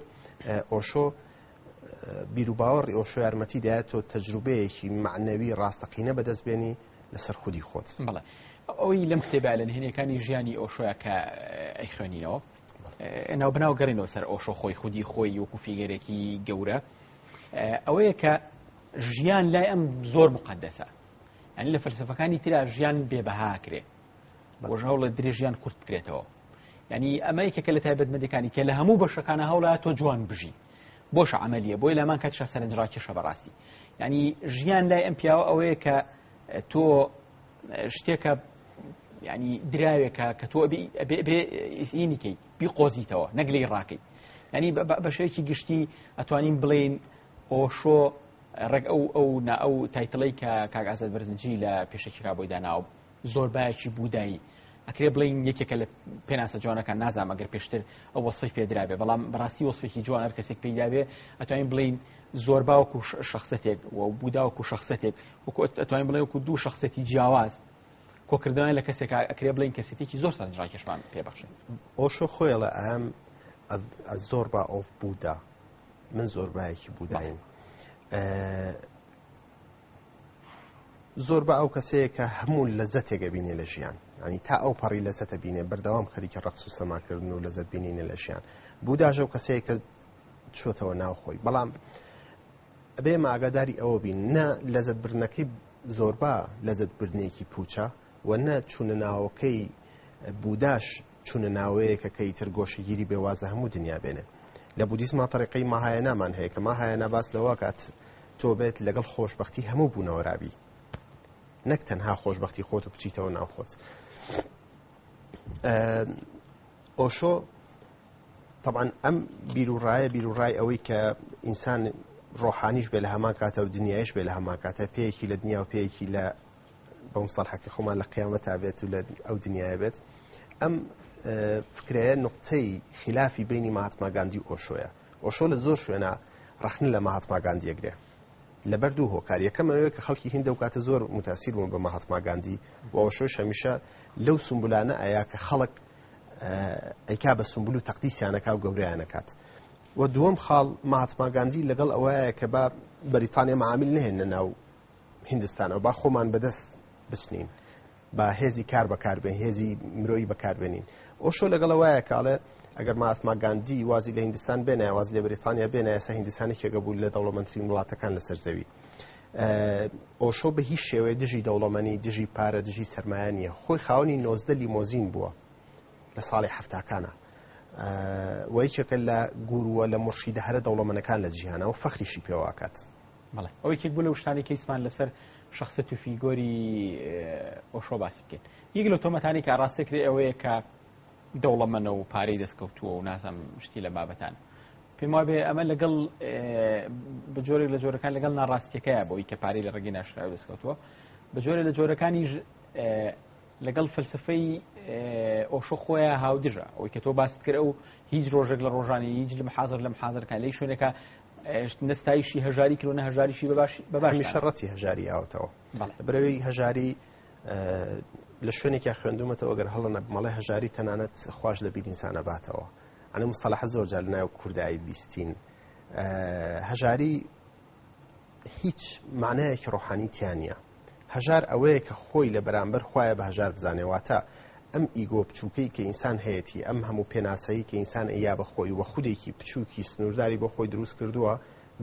ئۆشۆ بیروباوەڕی ئۆشۆ یارمەتی دایە تۆ تەجروبەیەکی مەعنەوی ڕاستەقینە بەدەست بێنی لەسەر خودی خۆت. بەڵێ ئەوەی لەم کتێبە لە نهێنیەکانی ژیانی ئۆشۆیە کە ئەیخوێنینەوە ناوبەناو گەڕینەوە سەر ئۆشۆ خۆی خودی خۆی وەکو فیگەرێکی گەورە ئەوەیە کە ژیان لای ئەم زۆر مقدەسە یعنی لە فەلسفەکانی ترا ژیان بێبەهاکرێ بۆش هەوڵە درێژیان کورت بکرێتەوە یعنی ئەمە یەکێکە لە تایبەتمەندەکانی کە لە هەموو بەشەکانە هەوڵە تۆ جوان بژی بۆشە عملیە بۆی لامان کاتشە سەرنجڕاکێشە بەڕاستی یعنی ژیان لای ئەم پیاوە ئەوەیە کە تۆ شتێکە ینی دراوێکە کە تۆ ئینیکەی بیقۆزیتەوە نەک لێی ڕاکەی ینی بە شێوەیەکی گشتی ئەتوانین بڵێین ئۆشۆ ڕێک ئەو ئەو نا ئەو title ەی کە کاک ئازاد بەرزنجی لە پێشەکیکا بۆی داناوە زۆربایەکی بودایی ئەکرێ بڵین یەکێکە لە پێناسە جوانەکان نازانم ئەگەر پێشتر ئەو وەسفی پێدرابێ بەڵام بەڕاستی وەسفێکی جوان هەر کەسێک پێیدابێ ئەتوانین بڵین زۆربا وەکو شخصەتێک و بودا وەکو شخصەتێک وەکو ئەتوانین بڵێ وەکو دوو شخصەتی جیاواز کۆکردنەوەیان لە کەسێک ئەکرێ بڵێین کەسێتێکی زۆر سەرنجڕاکێشمان پێبەخشن. ئۆشۆ خۆی ئەڵێ I am a Zorba of Buddha من زۆربایەکی بودایم. زۆربا ئەو کەسەیە کە هەموو لەزەتێک ئەبینێ لە ژیان ینی تا ئەو پەڕی لەزەتە بینێ بەردەوام خەریکە ڕەقس و سەماکردن و لەزەت بینینە لە ژیان بوداژە و کەسەیە کە چۆتەوە ناو خۆی بەڵام ئەبێ ئێمە ئاگاداری ئەوە بین نە لەزەت بردنەکەی زۆربا لەزەت بردنێکی پوچە و نە چوونە ناوەکەی بوداش چوونە ناوەیەکە کە ئیتر گۆشەگیری بێوازە هەموو دنیا بێنێ. لە بودیزما تەریقەی ماهایەنامان هەیە کە ماهایەنا باس لەوە کات تۆ بێت لەگەڵ خۆشبەختی هەموو بوونەوەرابی نەک تەنها خۆشبەختی خۆت و بچیتەوە ناو خۆت. ئۆشۆ طبعا ئەم بیروڕایە بیروڕای ئەوەی کە ئینسان ڕۆحانیش بێ لە هەمان کاتە و دنیایش بێ لە هەمان کاتە پێیەکی لە دنیا و پێیەکی لە بە مستەڵحەکە خۆمان لە قیامەتا بێت و لە ئەو دنیاە بێت ئەم فکرەیە نقطەی خلافی بینی مەهاتما گاندی و ئۆشۆیە ئۆشۆ لە زۆر شوێنە ڕەخنە لە مەهاتما گاندی ئەگرێ لەبەر دوو هۆکار یەکەم ئەوەیە کە خەڵکی هیند ئەو کاتە زۆر متاسیر بوون بە مەهاتما گاندی و ئۆشۆش هەمیشە لەو سمبولانە ئەیا کە خەڵک ئەیکا بە سمبول و تەقدیسیانەکا و گەورەیانەکات و دووەم خاڵ مەهاتما گاندی لەگەڵ ئەوەیە کە با بەریتانیا معامل نهێنە ناو هیندستانەوە با خۆمان بەدەست بچنین با هێزی کار بەکاربێن هێزی مرۆیی بەکاربێنین ئۆشۆ لەگەڵ وایە کاڵێ ئەگەر مەهاتما گاندی وازی لە هیندستان بێنە واز لە بریتانیا بێنە ئێستا هیندستان یەکێکە بوو لە دەوڵەمەندترین وڵاتەکان لەسەر زەوی ئۆشۆ بە هیچ شێوەیە دژی دەوڵەمەنی دژی پارە دژی سەرمایە نییە خۆی خاوەنی 19 لیمۆزین بووە لە ساڵی هەفتاکانە و یەکێکە لە گورووە لە مورشیدە هەرە دەوڵەمەنەکان لە جیهانەوە فەخریشی پێواکات. بەڵێ ئەو یەکێک بوو لەو شتانەی کە ویستمان لەسەر شخصیت و فیگۆری ئۆشۆ باسی بکەین یەک لەو تۆمەتانی کە ڕاستە کرێ ئەوەیە کە دەوڵەمەنە و پارەی دەستکەوتووە و نازم شتی لە بابەتان پێم وابێ ئەمە لەگەڵ بە جۆرێک لە جۆرەکان لەگەڵ ناڕاستیەکەیە بۆی کە پارەی لە ڕێگەی ناشراوی دەستکەوتووە بە جۆرێک لە جۆرەکانی لەگەڵ فەلسفەی ئۆشۆ خۆیان هاودژە ئەوەی کە تۆ باست کرد ئەو هیچ ڕۆژێک لە ڕۆژانی هیچ لە محازر لە محازرەکان لەی شوێنەکە نەستایشی هەژاری کرد و نە هەژاریشی بە باش هەمیشە ڕەتی هەژاری یاوەتەوە برەوەی هەژاری لە شوێنێکیا خوێندومەتەوە گەر هەڵە نەبمەڵێ هەژاری تەنانەت خواش لە بیر ئینسانە باتەوە ئەنە مستەڵەحە زۆر جار لە ناو کوردایی بیستین هەژاری هیچ معنایەکی ڕۆحانی تیا نییە هەژار ئەوەیە کە خۆی لە بەرامبەر خوایە بە هەژار بزانێ واتە ئەم ئیگۆ بچووکەی کە ئینسان هەیەتی ئەم هەموو پێناسەی کە ئینسان ئەیا بە خۆی و خودێکی بچووکی سنوورداری بۆ خۆی دروست کردووە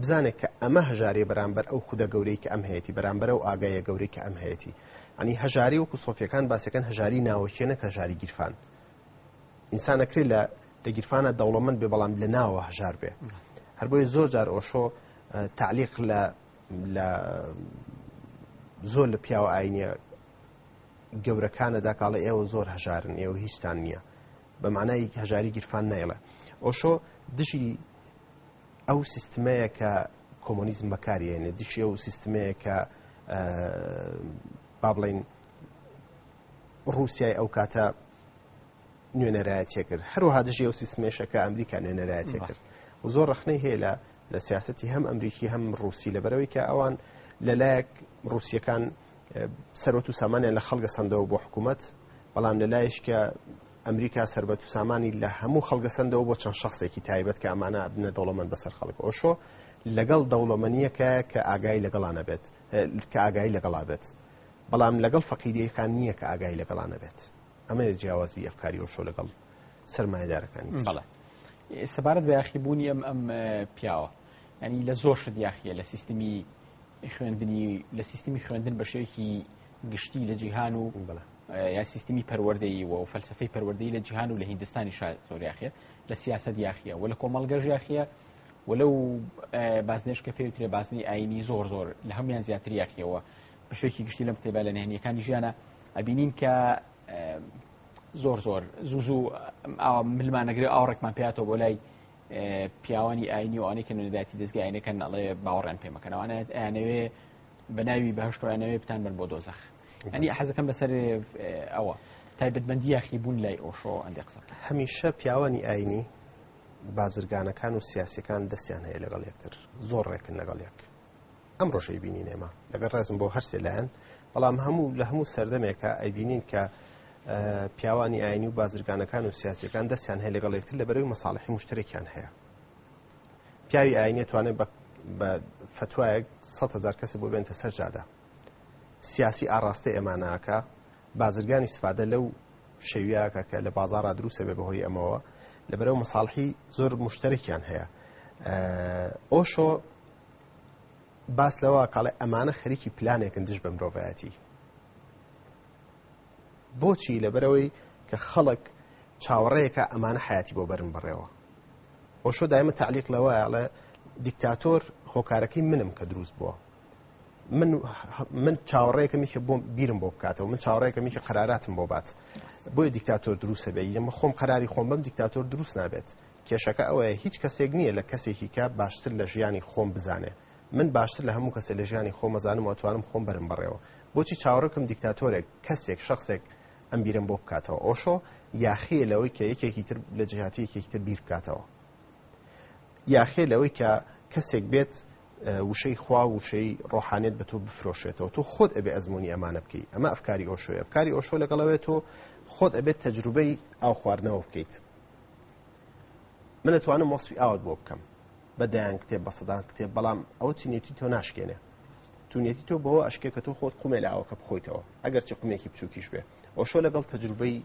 بزانێت کە ئەمە هەژاریە بەرامبەر ئەو خودە گەورەی کە ئەم هەیەتی بەرامبەر ئەو ئاگایە گەورەی کە ئەم هەیەتی ئەنی هەژاری وەکو سۆفیەکان باسەکەن هەژاری ناوەکیە نەک هەژاری گیرفان ئینسان ئەکرێ لە لە گیرفانە دەوڵەمەند بێ بەڵام لە ناوە هەژار بێ هەر بۆیە زۆر جار ئۆشۆ تعلیق لە لە زۆر لە پیاوە ئاینیە گەورەکانەدا کاڵە ئێوە زۆر هەژارن ئێوە هیچتان نییە بە معنای هەژاری گیرفان نایڵێ ئۆشۆ دژی ئەو سیستمەیە کە کۆمۆنیزم بەکاریێنێ دژی ئەو سیستمەیە کە با بڵین ڕووسای ئەو کاتە نوێنەرایەتیە کرد هەروەها دژی ئەو سیستمێشە کە ئەمریکا نوێنەرایەتیە کرد و زۆر ڕخنەی هەیە لە لە سیاستی هەم ئەمریکی هەم ڕوسی لەبەرەوەی کە ئەوان لەلایەک ڕوسیەکان سەرۆت و سامانیان لە خەڵگە سندەوە بۆ حکوومەت بەڵام لەلایش کە ئەمریکا سربەت و سامانی لە هەموو خەڵگە سندەوە بۆ چەند شخصێکی تایبەت کە ئەمانە بنە دەوڵەمەند بەسەر خەڵک ئۆشۆ. لەگەڵ دەوڵەمەنیەکە کە ئاگای لەگەڵا نەبێت، کە ئاگای لەگەڵا بێت، بەڵام لەگەڵ فەقیریەکان نییە کە ئاگای لەگەڵا نەبێت. ئەمەیە جیاوازی ئەفکاری ئۆشۆ لەگەڵ سەرمایەدارەکانی تر. بەڵێ. سەبارەت بە یاخیبوونی ئەم ئەم پیاوە، یعنی لە زۆر شت یاخیە لە سیستمی خوێندنی، لە سیستمی خوێندن بە شێوەیەکی گشتی لە جیهان و یا سیستمی پەروەردەیی و فەلسفەی پەروەردەیی لە جیهان و لە هیندستانی شاید زۆر یاخیە، لە سیاسەت یاخیە و لە کۆمەڵگەش یاخیە و لەو بازنێش کە پێوترێ بازنەی ئاینی زۆر زۆر لە هەمویان زیاتر یاخیەوە. بە شێوەیەکی گشتی لەم کتێبە لە نهێنیەکانی ژیانە ئەبینین کە زۆر زۆر زوو زوو ئاوا ملمانەگرێ ئاوڕێکمان پێاتەوە بۆ لای پیاوانی ئاینی و ئەوانەی کە نوێنەرایەتی دەزگای ئاینەکەن، ئەڵێ باوەڕیان پێ مەکەن، ئەوانە ئەیانەوێ بە ناوی بەهەشت و ئەیانەوێ بتان بن بۆ دۆزەخ. یعنی حەزەکەم لەسەر ئەوە تایبەتمەندی یاخی بوون لای ئۆشۆ ئەندێک قسە بکەم. هەمیشە پیاوانی ئاینی بازرگانەکان و سیاسیەکان دەستیان هەیە لەگەڵ یەکتر، زۆر ڕێکن لەگەڵ یەک. ئەم ڕۆژەی بینین ئێمە لەگەڵ ڕێزم بۆ هەرسێ لایەن، بەڵام هەموو لە هەموو سەردەمێکە ئەیبینین کە پیاوانی ئاینی و بازرگانەکان و سیاسیەکان دەستیان هەیە لەگەڵ یەکتر لەبەرەوەی مەساڵحی مشتەرێکیان هەیە. پیاوی ئاینی توانێت بە فتوایەک 100,000 کەسی بۆ بێنتە سەر جادە. سیاسی ئاڕاستەی ئەماناکە، بازرگانی استفادە لەو شەویاکە کە لە بازاڕا دروستە بێ بەهۆی ئەمەوە، لەبەرەوە مەساڵحی زۆر مشتەرێکیان هەیە. ئۆشۆ باس لەوە کاڵێ ئەمانە خەریکی پلانێکن دژ بە مرۆڤایەتی. بۆچی؟ لەبەرەوەی کە خەڵک چاوەڕێیەکە ئەمانە حیاتی بۆ بەرن بەڕێوە. ئۆشۆ دایمە تعلیق لەوە ئەڵێ دیکتاتۆر هۆکارەکەی منم کە دروست بووە. من چاوەڕێکم یەکێ بۆم بیرم بۆ بکاتەوە، من چاوەڕێکم یەکێ قەراراتم بۆ بات. بۆیە دیکتاتۆر دروستە بێ، یەمە خۆم قەراری خۆم بەم دیکتاتۆر دروست نابێت. کێشەکە ئەوەیە هیچ کەسێک نییە لە کەسێکی کە باشتر لە ژیانی خۆم بزانێ. من باشتر لە هەموو کەسێ لە ژیانی خۆم ئەزانم و ئەتوانم خۆم بەرم بەڕێوە. بۆچی چاوەڕێکم دیکتاتۆرێک، کەسێک، شخصێک ئەم بیرم بۆ بکاتەوە؟ ئۆشۆ یاخیە لەوەی کە یەکێکی تر لە جیهاتی یەکێکی تر بیر بکاتەوە. یاخیە لەوەی کە کەسێک بێت وشەی خوا وشەی ڕۆحانیت بە تۆ بفرۆشێتەوە، تۆ خۆت ئەبێ ئەزمموی ئەمانە بکەیت. ئەمە ئەفکاری ئۆشۆیە. ئەفکاری ئۆشۆ لەگەڵەوەی تۆ خۆت ئەبێت تەجروبەی ئاو خواردنەوە بکەیت. من ئەتوانم وەسفی ئاوت بۆ بکەم بە دەیان کتێب، بە سەدان کتێب، بەڵام ئەوە تینێتی تۆ ناشکێنێ. تونێتی تۆ بەوە ئەشکێ کە تۆ خۆت قومێ لە ئاوەکە بخۆیتەوە، ئەگەرچی قومێکی بچووکیش بێ. ئۆشۆ لەگەڵ تەجروبەی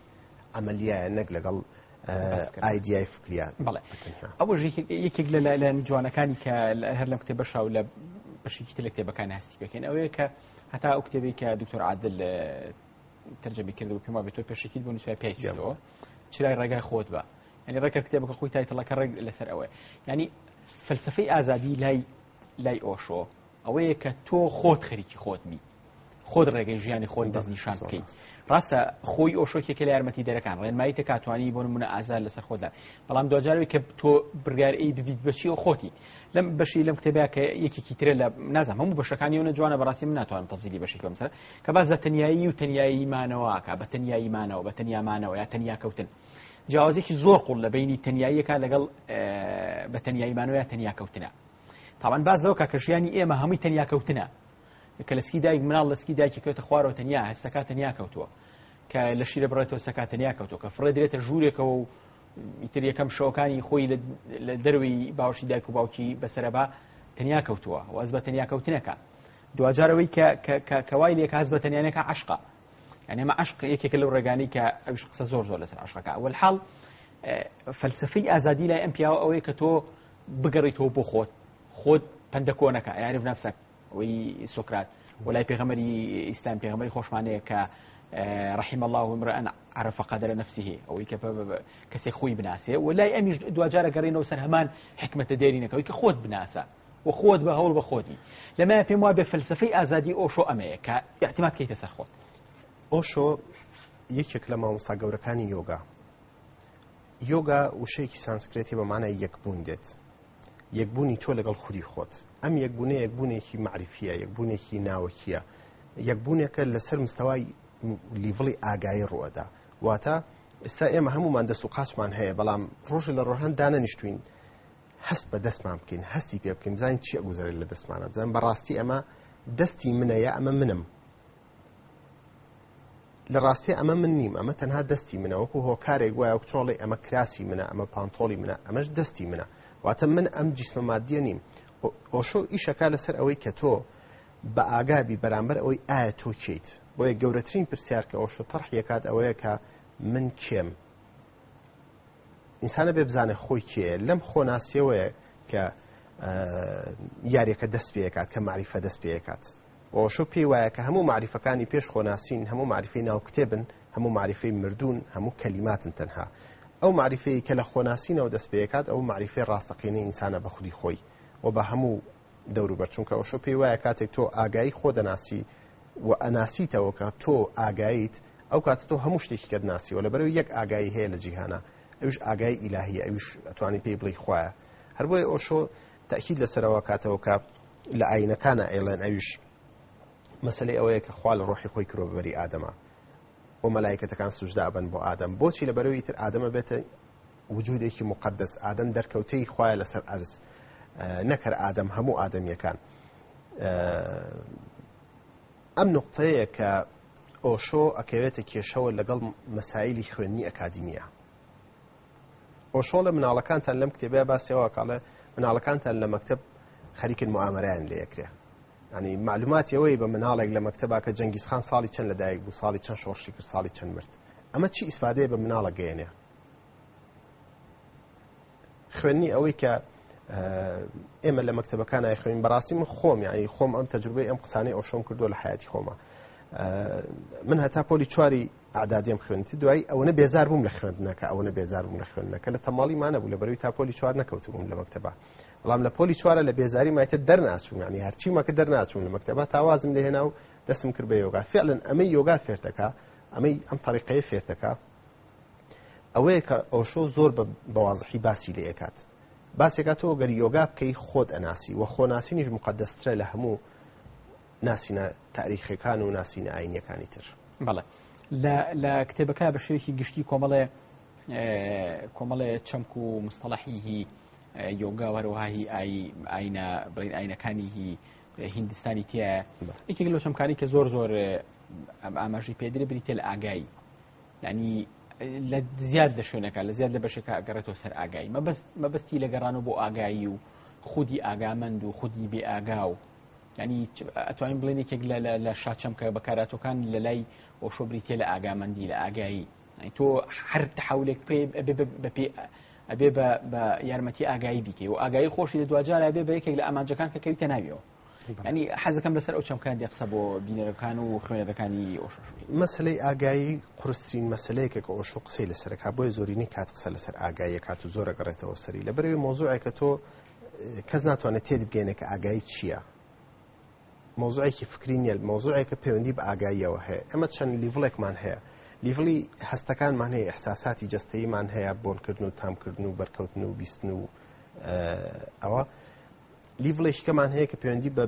عەمەلیایە نەک لەگەڵ ئایدیای فکریان. بەڵێ. ئەوە یەکێک لە لایەن جوانەکانی کە هەر لەم کتێبە شاو لە بەشێکی تر لە کتێبەکانی هەستی پێکەین ئەوەیە کە هەتا ئەو کتێبەی کە دکتۆر عادل تەرجەمی کرد و پێم وابێت تۆ پێشەکیت بۆ نووسای پێی کردەوە، چرای ڕێگای خۆت بە. یعنی ڕێکە کتێبەکە خۆی تایتڵەکە ڕێک لەسەر ئەوەیە. یعنی فەلسفەی ئازادی لای ئۆشۆ ئەوەیە کە تۆ خۆت خەریکی خۆت بی، خۆت ڕێگەی ژیانی خۆت دەستنیشان بکەیت. ڕاستە خۆی ئۆشۆکێکە لە یارمەتی دەرەکان ڕێنمایی تەکاتوانی بۆ نمونە ئازار لەسەر خۆتدا، بەڵام دوجارەوەی کە تۆ بڕیار ئەی ببیت بەچی و خۆتی. لەم بەشی لەم کتێبە کە یەکێکی ترە لە نازانم هەموو بەشەکانی ئەوە جوانە، بەڕاستی من ناتوانم تەفسیلی بەشێک بەم سەر کە باس لە تەنیایی و تەنیایی مانەوەکە، بە تەنیایی مانەوە، بە تەنیا مانەوە یا تەنیا کەوتن. جیاوازێکی زۆر قوڵ لە بینی تەنیاییەکە لەگەڵ بە تەنیایی مانەوە یا تەنیا کەوتنە. تاوان باس لەوە کە ژیانی ئێمە هەمووی تەنیا کەوتنە، کە لە سکی دایک مناڵ لە سکی دایکی کەوتە خوارەوە تەنیا هەستەکە تەنیا کەوتووە، کە لە شیرە بڕێتەوە سەکا تەنیا کەوتووە، کە فڕێ درێتە ژوورێکەوە و ئیتر یەکەم شەوەکانی خۆی لە دەروی باوشی دایک و باوکی بەسەرەبا تەنیا کەوتووە و ئەز بە تەنیا کەوتنەکە. دواجارەوەی کە وای لێکە هەست بە تەنیانەکە عەشقە. یعنی ئەمە عەشق یەکێکە لەو ڕێگانەی کە ئەویش قسە زۆر زۆر لەسەر عەشقەکە. وەلحاڵ فەلسفەی ئازادی لای ئەم پیاوە ئەوەیە کە تۆ بگەڕیتەوە بۆ خۆت، خۆت پەندەکۆنەکە، یاریف نەفسەک ئەوەی سۆکرات وەلای پێغەمبەری ئیسلام پێغەمبەری خۆشمانەیە کە رحم الله امرأ عرف قدر نفسه، ئەوەی کە کەسێک خۆی بناسێ. وەلای ئەمیش دواجارە گەڕینەوە سەر هەمان حکمەتە دێرینەکەەوەی کە خۆت بناسە و خۆت بە هەوڵ بە خۆتی. لەمە پێم وابێ فەلسفەی ئازادی ئۆشۆ ئەمەیە کە اعتماد کەیتە سەر خۆت. ئۆشۆ یەکێک لە مامۆستا گەورەکانی یۆگا. یۆگا وشەیەکی سانسکرێتی بە مانای یەکبوون دێت، یەکبوونی تۆ لەگەڵ خودی خۆت. ئەم یەکبوونە یەکبوونێکی معریفیە، یەکبوونێکی ناوەکیە، یەکبوونێکە لەسەر مستەوای لیڤڵی ئاگایی ڕوئەدا. واتە ئێستا ئێمە هەمومان دەست و قاچمان هەیە، بەڵام ڕۆژە لە ڕۆژان دانەنیشتوین هەست بە دەستمان بکەین، هەستی پێ بکەین، بزانین چی ئەگوزەرێت لە دەستمانە، بزانین بەڕاستی ئەمە دەستی منە یا ئەمە منم. لە ڕاستی ئەمە من نیم، ئەمە تەنها دەستی منە، وەکو هۆکارێک وایە وەک چۆڵی ئەمە کراسی منە، ئەمە پانتۆڵی منە، ئەمەش دەستی منە. واتە من ئەم جیسمە مادیە نیم. ئۆشۆ ئیشەکا لەسەر ئەوەی کە تۆ بە ئاگابی بەرامبەر ئەوەی ئایا تۆ کێیت. بۆیە گەورەترین پرسیار کە ئۆشۆ تەرحی ئەکات ئەوەیە کە من کێم؟ ئینسانە بێ بزانێ خۆی کێیە. لەم خۆناسیەوەیە کە یاریەکە دەست پێکات، کە مەعریفە دەست پێکات. ئۆشۆ پێی وایە کە هەموو مەعریفەکانی پێش خۆناسین، هەموو مەعریفەی ناو کتێبن، هەموو مەعریفەی مردوون، هەموو کەلیماتن تەنها. ئەو مەعریفەی کە لە خۆناسینەوە دەست پێکات ئەو مەعریفەی ڕاستەقینەی ئینسانە بە خودی خۆی و بە هەموو دەوروبەر. چونکە ئۆشۆ پێی وایە کاتێک تۆ ئاگایی خۆ دەناسی و ئەناسیتەوە کە تۆ ئاگاییت، ئەو کاتە تۆ هەموو شتێکی کەت ناسیوە. لەبەرەوەی یەک ئاگایی هەیە لە جیهانە، ئەویش ئاگایی ئیلاهیە، ئەویش ئەتوانی پێی بڵێی خوایە. هەر بۆیە ئۆشۆ تەئکید لەسەرەوە کاتەوە کە لە ئاینەکانە ئەیڵێن، ئەویش مەسلەی ئەوەیە کە خوا لە ڕۆحی خۆی کرۆ بەری ئادەمە و مەلایکەتەکان سوجدە ئەبەن بۆ ئادەم. بۆچی؟ لەبەرەوەی تر ئادەمە بێتە وجودێکی مقدس، ئادەم دەرکەوتەی خوایە لەسەر ئەرز، نەکەر ئادەم هەموو ئادەمیەکان. ئەم نقطەیە کە ئۆشۆ ئەکەوێتە کێشەوە لەگەڵ مەسایلی خوێندنی ئەکادیمیا. ئۆشۆ لە مناڵەکانتان لەم کتێبەیە باسیەوە کاڵێ مناڵەکانتان لە مەکتب خەریکن معامەرەیان لێ ئەکرێ. ینی معلوماتی ئەوەی بە مناڵێک لە مەکتەبا کە جەنگیز خان ساڵی چەند لەدایک بوو، ساڵی چەند شۆڕشی کرد، ساڵی چەند مرد، ئەمە چی ئیسفادەیە بە مناڵە گەیەنێ؟ خوێندنی ئەوەی کە ئێمە لە مەکتەبەکان خوێن، بەڕاستی من خۆم یعنی خۆم ئەم تەجروبەی ئەم قسانەی ئەوشۆم کردووە لە حیاتی خۆمە. من هەتا پۆلی چواری ئەعدادیم خوێندی، دوایی ئەوەنە بێزار بووم لە خوێندنەکە، ئەوەنە بێزار بووم لە خوێندنەکە، لە تەماڵی مانە بوو، لە بەرەوەی تا پۆلی چوار نەکەوتبووم لە مەکتەبە. بەڵام لە پۆلی چوارە لە بێزاری مایتر دەرناچووم، یعنی هەرچی مەکە دەرناچووم لە مەکتەبە، تا وازم لێهێنا و دەستم کرد بە یۆگا. فعلا ئەمەی یۆگا فێرتەکە، ئەمەی ئەم طریقەیە فێرتەکە، ئەوەیە کە ئۆشۆ زۆر بە وازحی باسی لێ ئەکات. باسێکات تۆ گەر یۆگا بکەی خۆت ئەناسی و خۆناسینیش مقدەسترە لە هەموو ناسینە تاریخەکان و ناسینە ئاینیەکانی تر. بەڵێ لە کتێبەکە بە شێوەیەکی گشتی کۆمەڵێ چەمک و مستەڵەحی هی یۆگا و هەروەها هی ئاینە بڵین ئاینەکانی هی هیندستانی تایە. یەکێک لەو چەمکانی کە زۆر زۆر ئاماژەی پێدرێ بریتە لە ئاگایی. یعنی لە زیاد لە شوێنەکە، لە زیاد لە بەشێکە ئەگەڕێتەوە سەر ئاگایی. مەبەستی لە گەڕانەوە بۆ ئاگایی و خودی ئاگامەند و خودی بێ ئاگا و یعنی ئەتوانین بڵێن یەکێک لە شاچەمکە بەکاراتەکان لە لای ئۆشۆ بریتە لە ئاگامەندی، لە ئاگایی. یعنی تۆ هەر تحولێک پێ بە پێ ئەبێ بە یارمەتی ئاگایی بیکەی و ئاگایی خۆشی لە دواجار ئەبێ بە یەکێک لە ئامانجەکان کە کەویتە ناویەوە. ینی حەزەکەم لەسەر ئەو چەمکان دێ قسە بۆ بینەرەکان و خوێنەرەکانی ئۆشۆش بکەین. مەسلەی ئاگایی قورسترین مەسلەیەکە کە ئۆشۆ قسەی لەسەرەکە، بۆیە زۆرینەی کات قسە لەسەر ئاگاییە کات و زۆرە گەڕێتەوە سەری. لەبەرەوەی مۆزوعێکە تۆ کەس ناتوانێت تێت بگەینە کە ئاگایی چییە. مۆزوعێکی فکری نییە، مۆزوعێکە پەیوەندی بە ئاگاییەوە هەیە. ئێمە چەند لیڤڵێکمان هەیە، لیڤڵی هەستەکانمان هەیە، ئیحساساتی جەستەییمان هەیە، بۆنکردن و تامکردن و بەرکەوتن و بیستن و ئەوە. لیڤڵێکی کەمان هەیە کە پەیوەندی بە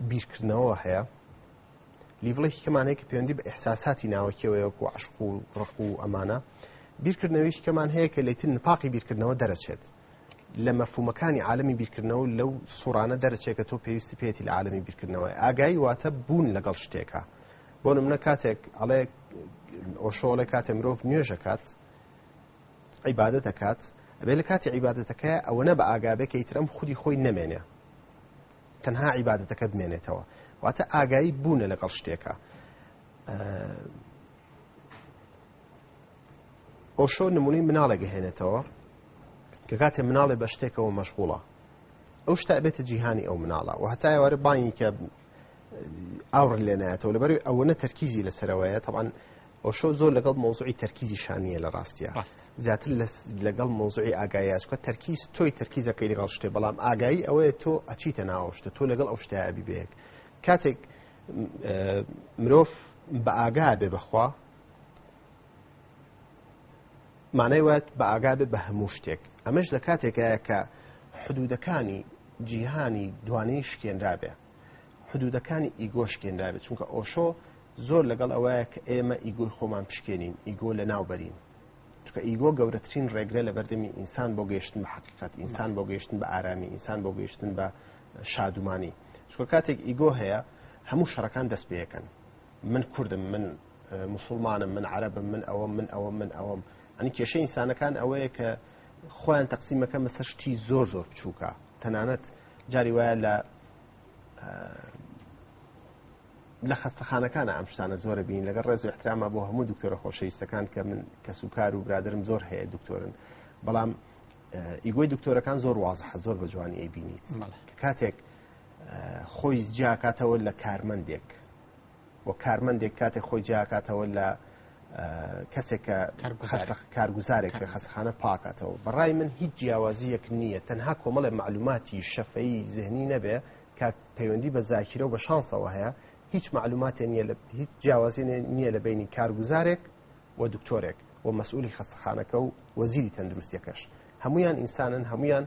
بیرکردنەوە هەیە، لیڤڵێکی کەمان هەیە کە پەیوەندی بە ئیحساساتی ناوەکیەوەیە وەکو عەشق و ڕق و ئەمانە. بیرکردنەوەیش کەمان هەیە کە لەیتر نتاقی بیرکردنەوە دەرەچێت، لە مەفهومەکانی عالەمی بیرکردنەوە لەو سوڕانە دەرەچێت کە تۆ پێویستی پێیەتی لە عالەمی بیرکردنەوە. ئاگایی واتە بوون لەگەڵ شتێکە. بۆ نمونە کاتێک ئەڵێ ئۆشۆ ئەڵێ کاتێ مرۆڤ نوێژەکات عیبادەتەکات، ئەبێ لە کاتی عیبادەتەکە ئەوە نە بە ئاگابێ کە ئیتر ئەم خودی خۆی نەمێنێ، تەنها عیبادەتەکە بمێنێتەوە. واتە ئاگایی بوونە لەگەڵ شتێکە. ئۆشۆ نمونەی مناڵێک گەهێنێتەوە کە کاتێ مناڵێ بە شتێکەوە مەشغوڵە، ئەو شتە ئەبێتە جیهانی ئەو مناڵە و هەتا ئێوارە بانگی کە ئاوڕ لێنایەتەوە، لەبەرەوەی ئەوەنە تەرکیزی لەسەرەوەیە. طبعاً ئۆشۆ زۆر لەگەڵ مۆزوعی تەرکیزی شانیە لە ڕاستیە، زیاتر لەگەڵ مۆزوعی ئاگاییە، چونکە تەرکیز تۆی تەرکیزەکەی لەگەڵ شتێ، بەڵام ئاگایی ئەوەیە تۆ ئەچیتە ناو شتە، تۆ لەگەڵ ئەو شتەیە ئەبی بەیەک. کاتێک مرۆڤ بە ئاگا بێ بەخوا، معنای وایە بە ئاگا بێ بە هەموو شتێک. ئەمەش لە کاتێکایە کە حدودەکانی جیهانی دوانەی شکێنرابێ، حدودەکانی ئیگۆ شکێنرابێت، چونکە ئۆشۆ زۆر لەگەڵ ئەوەیە کە ئێمە ئیگۆی خۆمان پشکێنین، ئیگۆ لە ناو بەرین، چونکە ئیگۆ گەورەترین ڕێگرە لە بەردەمی ئینسان بۆ گەیشتن بە حەقیقەت، ئینسان بۆ گەیشتن بە ئارامی، ئینسان بۆ گەیشتن بە شادومانی. چونکە کاتێک ئیگۆ هەیە هەموو شەڕەکان دەست پێیەکەن. من کوردم، من مسلمانم، من عەرەبم، من ئەوەم، من ئەوەم، من ئەوەم. ئەنی کێشەی ئینسانەکان ئەوەیە کە خۆیان تەقسیمەکە مەسەر شتی زۆر زۆر بچووکە، تەنانەت جاری وایە لە لە خەستەخانەکانە ئەم شتانە زۆرە بین لەگەڵ ڕێز و احتراما بۆ هەموو دکتۆرە خۆشەویستەکان کە من کەسوکار و برادرم زۆر هەیە دکتۆرن، بەڵام ego ی دکتۆرەکان زۆر وازحە، زۆر بە جوانی ئەیبینیت کە کاتێک خۆی جیاکاتەوە لە کارمەندێک و کارمەندێک کاتێک خۆی جیاکاتەوە لە کەسێک کە کارگوزارێک کە خەستەخانە پاکاتەوە، بەڕای من هیچ جیاوازیەک نییە، تەنها کۆمەڵێ معلوماتی شەفەی زهنی نەبێ کە پەیوەندی بە زاکیرە و بە شانسەوە هەیە، هیچ معلوماتێ نییە، هیچ جیاوازی نییە لە بینی کارگوزارێک و دکتۆرێک و مەسئولی خەستەخانەکە و وەزیری تەندروستیەکەش. هەمویان ئینسانن، هەمویان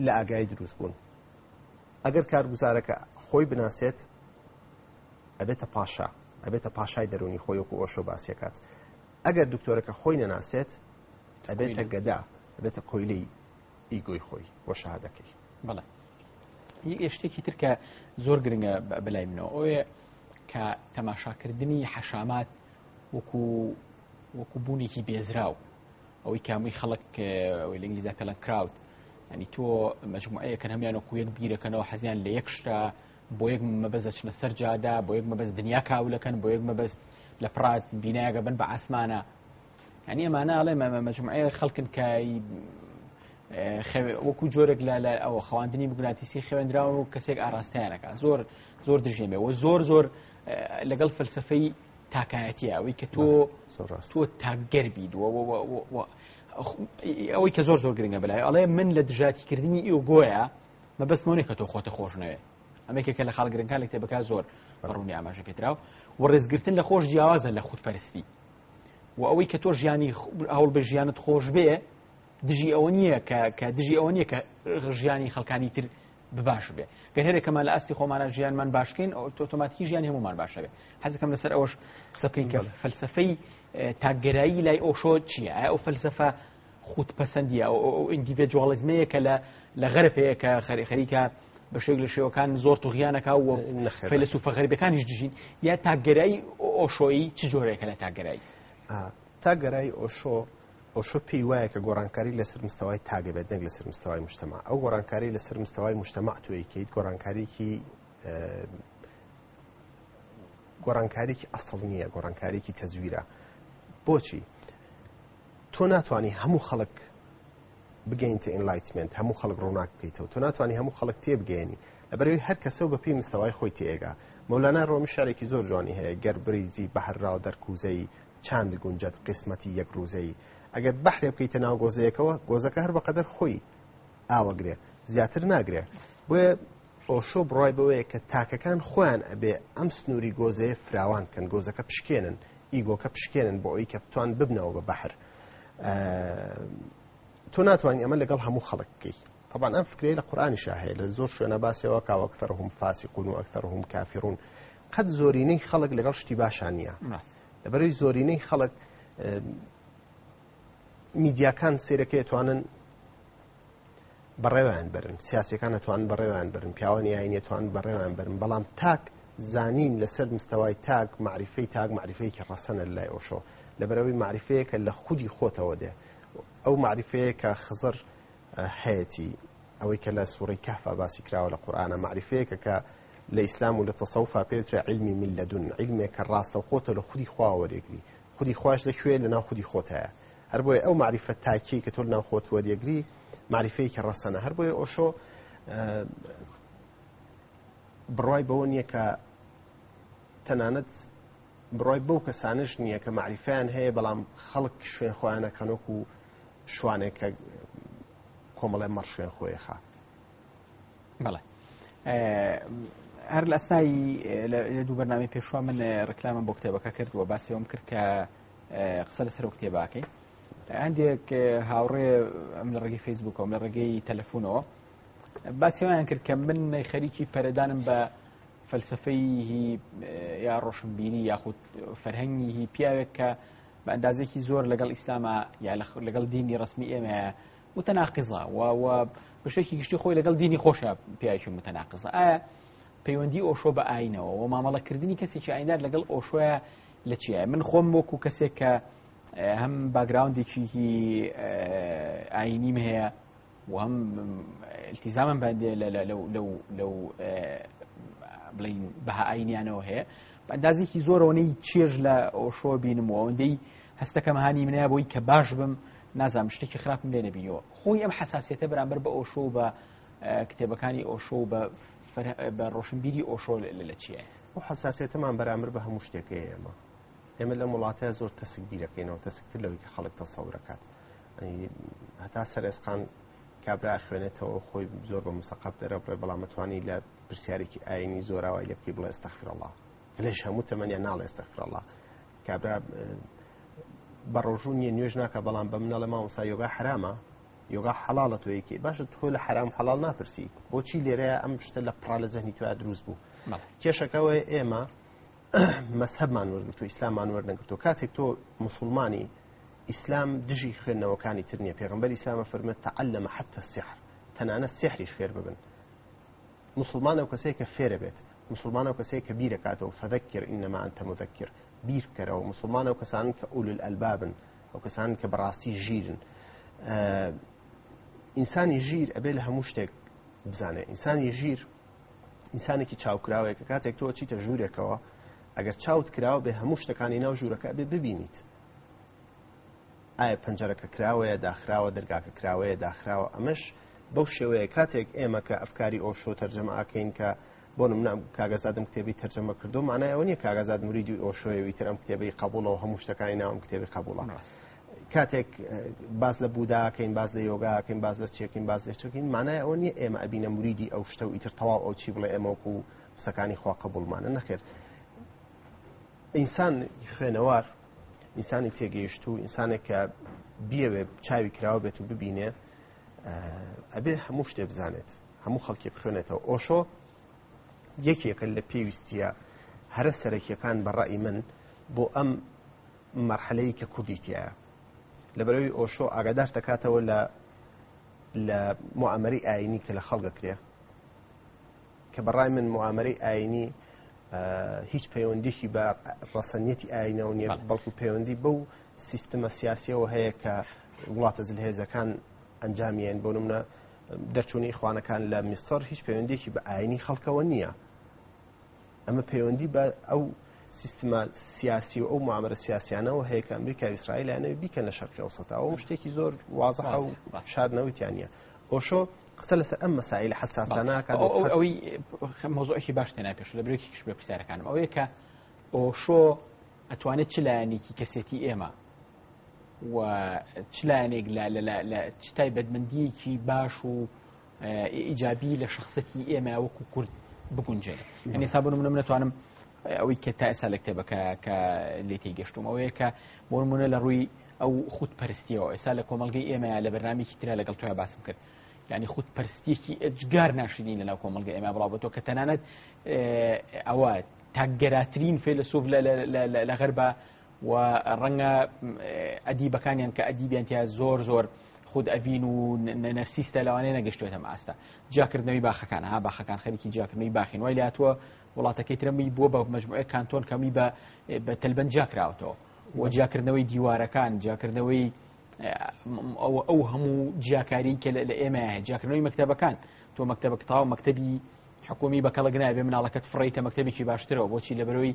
لە ئاگایی دروست بوون. ئەگەر کارگوزارەکە خۆی بناسێت ئەبێتە پاشا، ئەبێتە پاشای دەرونی خۆی وەکو ئۆشۆ باسیەکات. ئەگەر دکتۆرەکە خۆی نەناسێت ئەبێتە گەدا، ئەبێتە کۆیلەی ego ی خۆی و شەهادەکەی. بەڵێ. شتێکی تر کە زۆر گرنگە بەلای منەوە ئەوەیە کە تەماشاکردنی حەشامات وەکو بوونێکی بێزراو، ئەوەی کامووی خەڵک ئەوەی لە ئینگلیزا پێڵەن crowd، ینی تۆ مەجموعەیەکەن هەمویان وەکو یەک بیرەکەنەوە، حەزیان لە یەک شتە، بۆ یەک مەبەست دەچنە سەر جادە، بۆ یەک مەبەست دنیا کاولەکەن، بۆ یەک مەبەست لە پڕات بینایەکە بن بە ئاسمانە. یعنی ئەمانە ئەڵێ مەجموعەیە خەڵکن کە وەکو جۆرێک لە ئەوە خەواندنی مگناتیسی خەوێنراون و کەسێک ئاراستەیانەکە زۆر زۆر دژێمێ و زۆر زۆر لەگەڵ فەلسفەی تاکایەتیە، ئەوەی کە تۆ تاکگەر بیت ئەوەی کە زۆر زۆر گرنگە بەلای ئەڵێ من لە دژاتیکردنی ego یە مەبەستمەوە نییە کە تۆ خۆتە خۆش نەوێ. ئەمێکێکە لە خاڵ گرنگەکان لە کتێبەکە زۆر بەڕوونی ئاماژە پێدراو و ڕێزگرتن لە خۆش جیاوازە لە خودپەرستی و ئەوەی کە تۆ ژیانی هەوڵ بە ژیانت خۆش بێ دژی ئەوە نییە کە دژی ئەوە نییە کە ژیانی خەڵکانی تر بباش بێ. گەر هەرێکەمان لە ئاستی خۆمانە ژیانمان باشکەین ئۆتۆماتیکی ژیانی هەمومان باشە بێ. حەزەکەم لەسەر ئەوەش قسە بکەین کە فەلسفەی تاکگەرایی لای ئۆشۆ چییە؟ ئایا ئەو فەلسفە خودپەسەندیە، ئەو individualism ەیە کە لە غەرب هەیە کە خەریکە بە شێوەیەک لە شێوەکان زۆر توغیانەکە و فەیلەسوفە غەربەکانیش دژین، یا تاکگەرایی ئۆشۆیی چ جۆرێکە لە تاکگەرایی؟ تاکگەرایی ئۆشۆ، ئۆشۆ پێی وایە کە گۆڕانکاری لەسەر مستەوای تاگە بێت نەک لەسەر مستەوای مجتەمع. ئەو گۆڕانکاری لەسەر مستەوای مجتەمع تۆیکەیت گۆڕانکاریکی ئەسڵ نییە، گۆڕانکاریکی تەزویرە. بۆچی؟ تۆ ناتوانانی هەموو خەڵک بگەینتە enlightenment، هەموو خەڵک ڕووناک بکەیتەوە، تۆ ناتوانانی هەموو خەڵک تێبگەێنی، لەبەرەوەی هەر کەسەو بە پێی مستەوای خۆی تێگا. مەولانا ڕۆمی شارێکی زۆر جوانی هەیە، گەر بریزی بەهر ڕاو دەرکوزەی چاند گونجەت قسمەتی یەک ڕوزەی. ئەگەر بەحرێ بکەیتە ناو گۆزەیەکەوە، گۆزەکە هەر بەقەدەر خۆی ئاوەگرێ، زیاتر ناگرێ. بۆیە ئۆشۆ بڕای بەوەیە کە تاکەکان خۆیان ئەبێ ئەم سنووری گۆزەیە فراوان بکەن، گۆزەکە پشکێنن، ego کە پشکێنن بۆ ئەوی کە بتوان ببنەوە بە بەحر. تۆ ناتوانانی ئەمە لەگەڵ هەموو خەڵک بکەیت. طبعا ئەم فکرەی لە قورئانیشا هەیە، لە زۆر شوێنە باسیەوە کاوە أكثرهم فاسقون و أكثرهم كافرون. قەت زۆرینەی خەڵک لەگەڵ شتی باشان نییە. لەبەرەوەی زۆرینەی خەڵک میدیاکان سیرەکەی توانن بەڕێوەیان بەرن، سیاسەکان ئەتوانن بەڕێوەیان بەرن، پیاوانی ئاینی ئەتوانن بەڕێوەیان بەرن، بەڵام تاک زانین لەسەر مستەوای تاک، معرفەی تاک معرفەیەکی ڕەسەنە لای ئۆشۆ، لەبەرەوەی معرفەیەکە لە خودی خۆتەوە دێ. ئەو معرفەیە کە خزر هەیەتی، ئەوەی کە لە سوڕەی کەهفا باسی کراوە لە قورئانە، معرفەیەکە کە لە ئیسلام و لە تەسەوفا پێوترە علمی من لەدون، علمێک کە ڕاستەوخۆتە لە خودی خواوە وەرێگری. خودی خواش لەکوێ؟ لەناو خودی خۆتایە. هەر بۆیە ئەو معرفە تاکی کە تۆ لەناو خۆت وەریەگری معرفەیەکی ڕەسەنە. هەر بۆیە ئۆشۆ بڕای بەوە نییە کە تەنانەت بڕای بەو کەسانش نییە کە معرفیان هەیە بەڵام خەڵک شوێن خۆیانە کەنۆک و شوانێک کە کۆمەڵێ مەڕ شوێن خۆی خا. بەڵێ هەر لە ئەسنای لە دوو بەرنامەی پێشوە من ڕکلامم بۆ کتێبەکە کرد و باسیەوەم کرد کە قسە لەسەر کتێباکەی. هەندێک هاوڕێ ئەم لە ڕێگەی فەیسبوکەوە لە ڕێگەی تەلەفۆنەوە باسیوان کرد کە من خەریکی پەرەدانم بە فەلسفەی یا ڕۆشنبیری یاخود فەرهەنگی هی پیاوێک کە بە ئەندازێکی زۆر لەگەڵ ئیسلاما یا لەگەڵ دینی ڕسمی ئێمەیە متەناقزە و بەشێکی گشتی خۆی لەگەڵ دینی خۆشە پیاوێکی متەناقزە. ئایا پەیوەندی ئۆشۆ بە ئاینەوە و مامەڵەکردنی کەسێکی ئایندار لەگەڵ ئۆشۆیە لە چییە؟ من خۆم وەکو کەسێک کە هەم background ێکی ئاینیم هەیە و هەم التزامم بە لەو لەو لەو بڵین بەها ئاینیانەوە هەیە بە ئەندازێکی زۆر ئەوەنەی چێژ لە ئۆشۆ بینم و ئەوەندەی هەستەکەم هانی منەیە بۆی کە باش بم نازانم شتێکی خراپم لێ نەبینەوە خۆی ئەم حساسیەتە بەرامبەر بە ئۆشۆ و بە کتێبەکانی ئۆشۆ و بە ڕۆشنبیری ئۆشۆ لە چییە؟ ئەو حساسیەتەمان بەرامبەر بە هەموو شتێک هەیە ئێمە ئێمە لەم وڵاتە زۆر تەسک بیرەکەینەوە تەسکتر لەوەی کە خەڵک تەسەورەکات هەتا سەر ئێسقان کابرا خوێنێتەوە خۆی زۆر بە مسەقەف دەرەبڕێ بەڵام ئەتوانی لە پرسیارێکی ئاینی زۆراوای لێ بکەی بڵێ استغفر الله لەش هەموو تەمەنیان ناڵێ استغفر الله کابرا بە ڕۆژوو نییە نوێژ ناکە بەڵام بە منەڵێ مامۆستا یۆگا حرامە یۆگا حەڵاڵە تۆ یەکێ باشە تۆ لە حرام حەڵاڵ ناپرسی بۆچی لێرەیە ئەم شتە لە پڕا لە زەهنی تۆیا دروست بوو کێشەکەەوەی ئێمە مەسهبمان وەرگرتو ئیسلامان وەرنەگرتو کاتێک تۆ مسلمانی ئیسلام دژی خوێندنەوەکانی تر نییە پێغمبەر ئیسلامە فەرمێت تعلم حتى السحر تەنانەت سحریش فێر ببن مسلمان ئەو کەسەیە کە فێرە بێت مسلمان ئەو کەسەیە کە بیرەکاتەوە فذكر إنما أنت مذكر بیر بکەرەوە مسلمان ئەو کەسان کە أولو الألباب ن ئەو کەسان کە بەڕاستی ژیرن ئینسانی ژیر ئەبێ لە هەموو شتێک بزانێ ئینسانی ژیر ئینسانێکی چاوکراوەیە کە کاتێک تۆ چیتە ژوورێکەوە ئەگەر چاوت کراوە بێ هەموو شتەکانی ناو ژوورەکە ئەبێ ببینیت ئایا پەنجەرەکە کراوەیە داخراوە دەرگاکە کراوەیە داخراوە ئەمەش بەو شێوەیە کاتێک ئێمە کە ئەفکاری ئۆشۆ تەرجەمە ئاکەین کە بۆ نمونە کاگەزادم کتێبی تەرجەمە کردو معنای ئەوە نییە کاگەزاد مریدی ئۆشۆیەوی تر ئەم کتێبەی قبوڵە و هەموو شتەکانی ناوم کتێبی قبوڵە کاتێک باس لە بوداکەین باس لە یۆگاکەین باس لە چێکین باس لە چەکین معنای ئەوە نییە ئێمە ئەبینە مریدی ئەو شتە و ئیتر تەواو ئەو چی بڵێ ئێمە وەکو قسەکانی خوا قبوڵمانە نەخێر ئینسان خوێنەوار ئینسانی تێگەیشتوو ئینسانێک کە بیەوێ چاوی کراوە بێت و ببینێ ئەبێ هەموو شتێ بزانێت هەموو خەڵکی بخوێنێتەوە ئۆشۆ یەکێکە لە پێویستیە هەرە سەرەکیەکان بە ڕئی من بۆ ئەم مەرحەلەی کە کوردی تایە لەبەرەوەی ئۆشۆ ئاگادار دەکاتەوە لە لە معامەری ئاینی کە لە خەڵگەکرێ کە بەڕای من معامەرەی ئاینی هیچ پەیوەندیکی بە ڕەسەنیەتی ئاینەوە نییە بەڵکو پەیوەندی بەو سیستمە سیاسیەوە هەیە کە وڵاتە زلهێزەکان ئەنجامیان بۆ نمونە دەرچوونی ئیخوانەکان لە میسر هیچ پەیوەندێکی بە ئاینی خەڵکەوە نییە ئەمە پەیوەندی بە ئەو سیستمە سیاسی و ئەو معامرە سیاسیانەوە هەیە کە ئەمریکا و ئیسرائیلانەوە بیکەن لە شەرقی ئەوسەتا ئەو شتێکی زۆر وازحە و شاردنەوەیان نییە ئۆشۆ قسە لەسەر ئەم مەسائلە حەساسانە ناکات ئەوەی مەوزوعێکی باش تێنا پێش لە برێکیش بە پرسیارەکانم ئەوەیە کە ئۆشۆ ئەتوانێت چ لایەنێکی کەسێتی ئێمە و چ لایەنێک لە چ تایبەتمەندیەکی باش و ئیجابی لە شخصەتی ئێمە وەکو کورد بگونجێنێت یعنی سا بۆ نمونە من نەتوانم ئەوەی کە تا ئێستا لە کتێبەکە کە لێ تێگەشتوم ئەوەیە کە بۆ نمونە لە ڕووی ئەو خودپەرستیەوە ئێستا لە کۆمەڵگەی ئێمە لە بەرنامێکی ترا لەگەڵ تۆیا باسم کرد یعنی خودپەرستیەکی ئەجگار ناشرین لەناو کۆمەڵگە ئێمە بڵاو بۆتەوە کە تەنانەت ئەوە تاکگەراترین فەیلەسوف لە غەربە و ڕەنگە ئەدیبەکانیان کە ئەدیبیان تیا زۆر زۆر خود ئەڤین و نەرسیستە لەوانەیە نەگەشتێتەم ئاستە جیاکردنەوەی باخەکان ها باخەکان خەریکی جیاکردنەوەی باخین وای لاتوە وڵاتەکەی ترەمی بووە بە مجموعە کانتۆن کەمی بە بە تەلبەند جیاکراوەتەوە و جیاکردنەوەی دیوارەکان جیاکردنەوەی ئەو هەموو جیاکاری کە لە ئێمە هەیە جیاکردنەوەی مەکتەبەکان تۆ مەکتەبە تاو مەکتەبی حکومی بە کەڵک نابێ مناڵەکەت فڕیتە مەکتەبێکی باشترەوە بۆچی لە بەرەوەی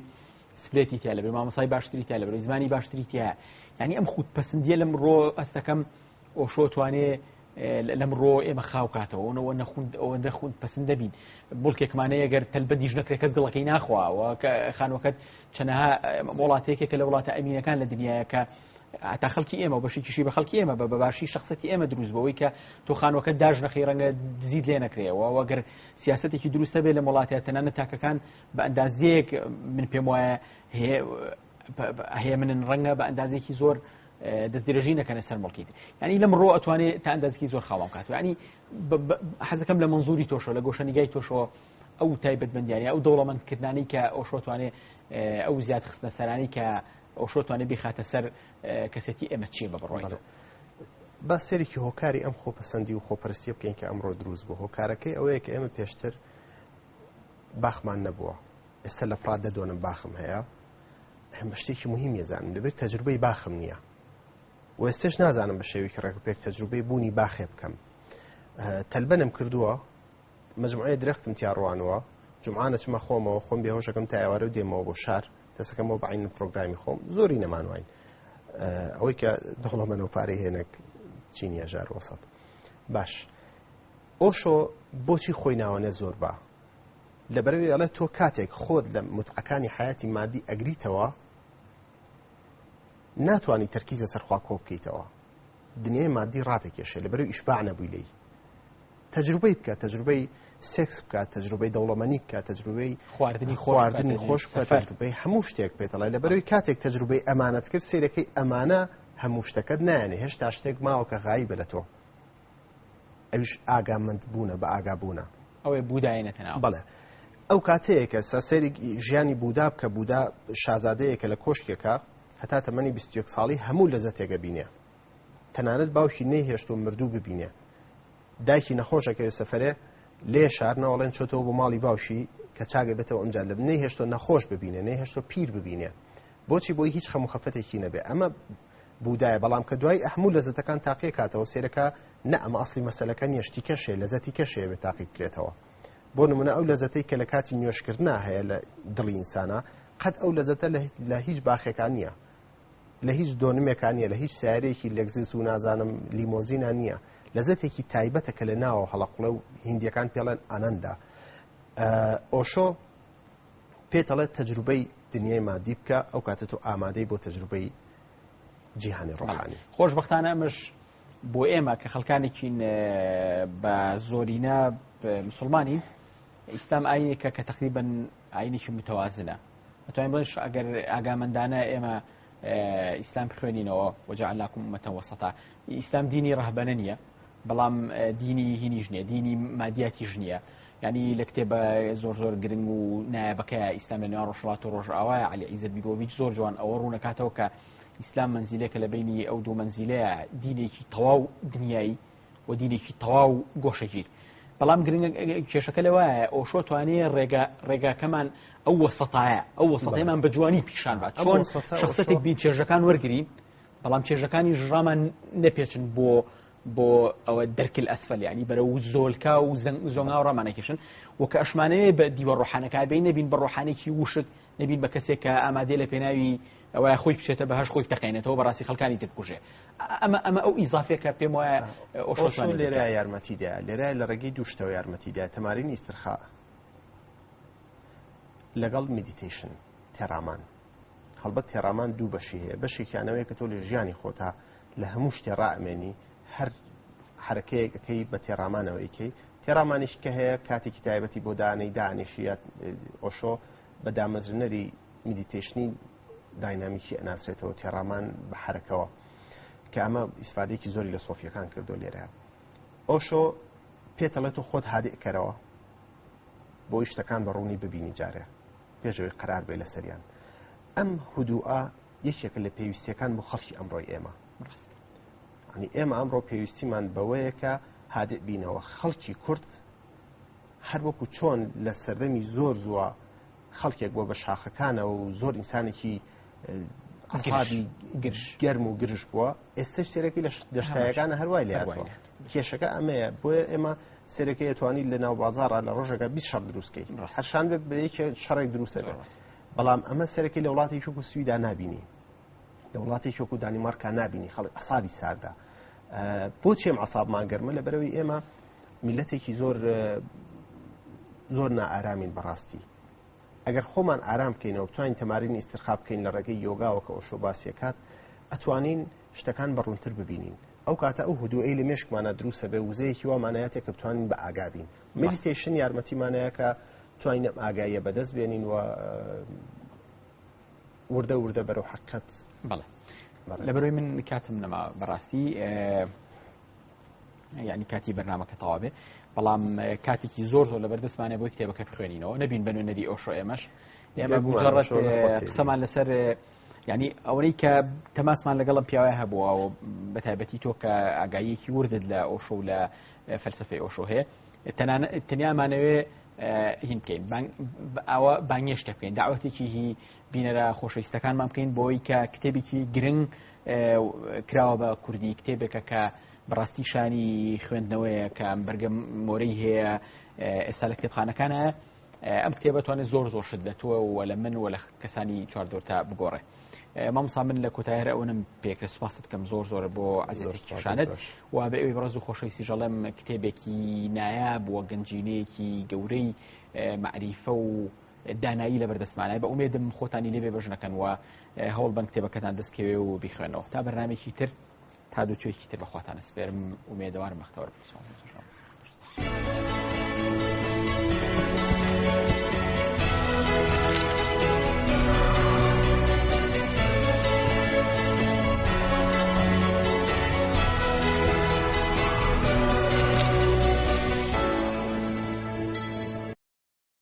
سپلێتی تیا لەبەر مامۆسای باشتری تیا لەبەر زمانی باشتری تیا یعنی ئەم خود پەسەندیە لەم ڕۆ ئەستەکەم ئۆشۆ توانێ لەم ڕۆ ئێمە خاو کاتەوە ئەوە نەخوند ئەوەندە خوند پەسند دەبین بڵکێکمانەیە گەر تەلبەندیش نەکرێت کەس دڵەکەی ناخوا و خانوەکەت چەنەها وڵاتێکێکە لە وڵاتە ئەمینەکان لە دنیاە کە تا خەڵکی ئێمە و بەشێکیشی بە خەڵکی ئێمە بە بەباشی شخصەتی ئێمە دروست بەوەی کە تۆ خانوەکە داش نەخی ڕەنگە دزیت لێ نەکرێەوە وەگەر سیاستێکی دروستە بێ لە وڵاتە تەنانەت تاکەکان بە ئەندازەیەک من پێم وایە هەیە منن ڕەنگە بە ئەندازێکی زۆر دەستدرێژی نەکەنە سەر مڵکی تر یعنی لەم ڕۆ ئەتوانێت تا ئەندازێکی زۆر خاوان کات یعنی حەزەکەم لە منزوری تۆشەوە لە گۆشەنیگای تۆشەوە ئەو تایبەتمەندیانی ئەو دەوڵەمەندکردنانی کە ئۆشۆ توانێ ئەو زیاد خستنە سەرانی کە ئۆشۆ توانێ بیخاتە سەر کەسێتی ئێمە چییە بە بڕۆی با سێرێکی هۆکاری ئەم خۆپەسەندی و خۆپەرستیە بکەین کە ئەمڕۆ دروست بوو هۆکارەکەی ئەوەیە کە ئێمە پێشتر باخمان نەبووە ئێستا لە پڕا دەدۆنم باخم هەیە ئەمە شتێکی مهم یەزانم دەبێت تەجروبەی باخم نییە و ئێستش نازانم بە شێوەیەکی ڕێک و پێک تەجروبەی بوونی باخێ بکەم. تەلبەنم کردووە، مەجموعەیە درەختم تیا ڕوانووە، جومعانە چمە خۆمەوە، خۆم بێهۆشەکەم تا ئێوارە و دێمەوە بۆ شار، دەسەکەمەوە بە عین پرۆگرامی خۆم، زۆری نەمانواین. ئەوەی کە دەوڵەمەنە و پارەی هێنەک چینی هەژار وەسەت. باش. ئۆشۆ بۆچی خۆی ناوەنێ زۆر با؟ لەبەرەوەی ئەڵێ تۆ کاتێک خۆت لە متعەکانی حیاتی مادی ئەگریتەوە ناتوانانی تەرکیز لەسەر خوا کۆ بکەیتەوە. دنیای مادی ڕاتەکێشێ لەبەرەوەی ئیشباع نەبووی لێی. تەجروبەی بکە، تەجروبەی سێکس بکە، تەجروبەی دەوڵەمەنی بکە، تەجروبەی خواردنی خواردنی خۆش بکە، تەجروبەی هەموو شتێک پێتەڵێ. لەبەرەوەی کاتێک تەجروبەی ئەمانەت کرد سەیرەکەی ئەمانە هەموو شتەکەت نایەنێ، هێشتا شتێک ماوە کە غایبە لە تۆ، ئەویش ئاگامەند بوونە، بە ئاگا بوونە. ئەوەی بودایە نەتەناوە. بەڵێ. ئەو کاتەیە کە سەیری ژیانی بودا بکە، بودا شازادەیەکە لە کۆشکێکە هەتا تەمەنی 21 ساڵی هەموو لەزەتێکە بینێ، تەنانەت باوکی نەیهێشت و مردوو ببینێ، دایکی نەخۆشەکەوێ سەفەرێ لێ شارنەوەڵێن چۆتەوە بۆ ماڵی باوکی کە چاگە بێتەوە ئەمجار لە نەیهێشتۆ نەخۆش ببینێ، نەیهێشتۆ پیر ببینێ. بۆچی؟ بۆی هیچ خەم و خەفەتێکی نەبێ. ئەمە بودایە. بەڵام کە دوای هەموو لەزەتەکان تاقیە کاتەوە سێرەکە نە ئەمە ئەسلی مەسەلەکە نییە، شتی کەشێ لەزەتی کەشێ بێ تاقی بکرێتەوە. بۆ نمونە ئەو لەزەتەی کە لە کاتی نوێژکردنا هەیە لە دڵی ئینسانە، قەت ئەو لەزەتە لە هیچ باخێکان نییە، لە هیچ دۆنمێکان نییە، لە هیچ سیارەیەکی لێکزس و نازانم لیمۆزینا نییە. لەزەتێکی تایبەتە کە لە ناوە هەڵەقوڵێ و هیندیەکان پێڵێن ئانەندا. ئۆشۆ پێتەڵێت تەجروبەی دنیای مادی بکە، ئەو کاتە تۆ ئامادەی بۆ تەجروبەی جیهانی ڕۆحانی. خۆشبەختانە ئەمەش بۆ ئێمە کە خەڵکانێکین بە زۆرینە مسلمانین، ئیسلام ئاینێکە کە تقریبا ئاینێکی متوازنە. ئەتوانین بڵێن ئەگەر ئاگامەندانە ئێمە ئیسلام بخوێنینەوە وجعلناکم ئومەتە وەسەتا، ئیسلام دینی ڕەهبەنە نییە، بەڵام دینی هینیش نییە، دینی مادیاتیش نییە. یعنی لە کتێبە زۆر زۆر گرنگ و نایابەکەیە ئیسلام لە نێوان ڕۆژهەڵات و ڕۆژئاوایە، عەلی عیزەت بیگۆڤیچ زۆر جوان ئەوە ڕوونەکاتەوە کە ئیسلام مەنزیلێکە لە بینی ئەو دوو مەنزیلەیە، دینێکی تەواو دنیایی و دینێکی تەواو گۆشەگیر. بەڵام گرنگ کێشەکە لەوایە ئۆشۆ توانێ ڕێگاکەمان ئەو وەسەتایە، ئەو وەسەتەیەمان بە جوانی پیشان بات. چۆن شخصەتێک بین چێژەکان وەرگین، بەڵام چێژەکانی ژڕامان نەپێچن بۆ ئەوە دەرکل ئەسفەل، یعنی بەرەو زۆلکا و زۆنگاو ڕامانەکێشن. و کە ئەشمانەوێ بە دیوە ڕۆحانەکە بین، نەبین بە ڕۆحانێکی وشک، نەبین بە کەسێک کە ئامادەیە لە پێناوی ئەوەیە خۆی بچێتە بەهەشت خۆی بتەقێنێتەوە، بەڕاستی خەڵکانی تر بکوژێ. ئەمە ئەو ئیزافێکە پێم وایە ئۆشۆ ئۆشۆ لێرە یارمەتیدا، لێرە لە ڕێگەی دوو شتەوە یارمەتیدا، تەمارینی ئیسترخا لەگەڵ مدیتیشن، تێڕامان. هەڵبەت تێڕامان دوو بەشی هەیە، بەشێکیانەوەیە کە تۆ لە ژیانی خۆتا لە هەموو شتێ ڕائەمێنی، هەر حرەکەیەکەکەی بە تێڕامانەوە ئەیکەی. تێڕامانیش کە هەیە کاتێکی تایبەتی بۆ دانەی دانیشی یا ئۆشۆ بە دامەزرێنەری مدیتیشنی داینامیکی ئەناسرێتەوە، تێڕامان بە حرەکەوە، کە ئەمە ئیسفادەیەکی زۆری لە سۆفیەکان کردو لێرە. ئۆشۆ پێتەڵێت و خۆت هادئ کەرەوە بۆ شتەکان بە ڕوونی ببینی جارێ پێشەوەی قرار بێ لەسەریان. ئەم هدوءە یەکێکە لە پێویستیەکان بۆ خەڵکی ئەمڕۆی ئێمە. ینی ئێمە ئەمڕۆ پێویستیمان بەوەیە کە هادئ بینەوە. خەڵکی کورد هەر وەکو چۆن لە سەردەمی زۆر زووە خەڵکێک بۆ بە شاخەکانەوە و زۆر ئینسانێکی ئەسابی گەرم و گرژ بووە، ئێستش سێرەکی لە دەشتایەکانە هەروای لێ هاتووە. کێشەکە ئەمەیە. بۆیە ئێمە سێرەکەی ئەتوانی لە ناو بازاڕە لە ڕۆژێکە 20 شەڕ دروستکەی، هەرشان بێت بە یەکێ شەڕێک دروستە بێت. بەڵام ئەمە سەرەکی لە وڵاتێکی وەکو سویدا نابینی، لە وڵاتێکی وەکو دانیمارکا نابینی، خەڵک ئەسابی ساردە. بۆچی ئەم عەسابمان گەرمە؟ لەبەرەوەی ئێمە میلەتێکی زۆر زۆر نائارامین بەڕاستی. ئەگەر خۆمان ئارام بکەینەوە، بتوانین تەمارینی ئیسترخا بکەین لە ڕێگەی یۆگاوە کە ئۆشۆ باسیەکات، ئەتوانین شتەکان بە ڕوونتر ببینین. ئەو کاتە ئەو هدوئەی لە مێشکمانە دروستە بێ، وزەیەکی وامانایەتێک کە بتوانین بە ئاگا بین. مدیتیشن یارمەتیمانەیە کە توانین ئەم ئاگاییە بەدەست بێنین و وردە وردە بەرەو حەقیقەت. بەڵێ. لەبەرەوەی من کاتم نەما بەڕاستی، یعنی کاتی بەرنامەکە تەواو بێ، بەڵام کاتێکی زۆر زۆر لەبەر دەستمانە بۆی کتێبەکە بخوێنینەوە، نەبین بە نوێنەری ئۆشۆ. ئێمەش ئێمە مجرد قسەمان لەسەر، یعنی ئەوەی کە تەماسمان لەگەڵم پیاوە هەبووە، بە تایبەتی تۆ کە ئاگاییەکی وردت لە ئۆشۆ و لە فەلسفەی ئۆشۆ هەیە، تەنیامانەوێ هین بکەین، ئەوە بانگێشتە بکەین، داوەتێکی هی بینەرە خۆشەویستەکانمان بکەین بۆی کە کتێبێکی گرنگ کراوە بە کوردی کتێبێکە کە بەڕاستی شانی خوێندنەوەیە کە بەرگە مۆرەی هەیە ئێستا لە کتێبخانەکانە ئەم کتێبە توانێت زۆر زۆر شت لە تۆ و لە من و لە کەسانی چواردۆرتا بگۆڕێ. مامۆستا من لە کۆتایی هەر ئەوەنم پێکرد سوپاست کەم زۆر زۆرە بۆ عەزێتی کێشانت و بە ئێوەی بەڕێز و خۆشەویستی ژەڵێم کتێبێکی نایاب و گەنجینەیەکی گەورەی مەعریفە و دانایی لە بەردەستمانای بە ئومێدم خۆتانی لێ بێبەش نەکەن و هەوڵ بەن کتێبەکەتان دەستکەوێ و بیخوێنەوە تا بەرنامێکی تر تا دووتوێکی تر بەخواتان ئەسپێرم ئومێدەوارم بەختەوەر بن. سوپاس.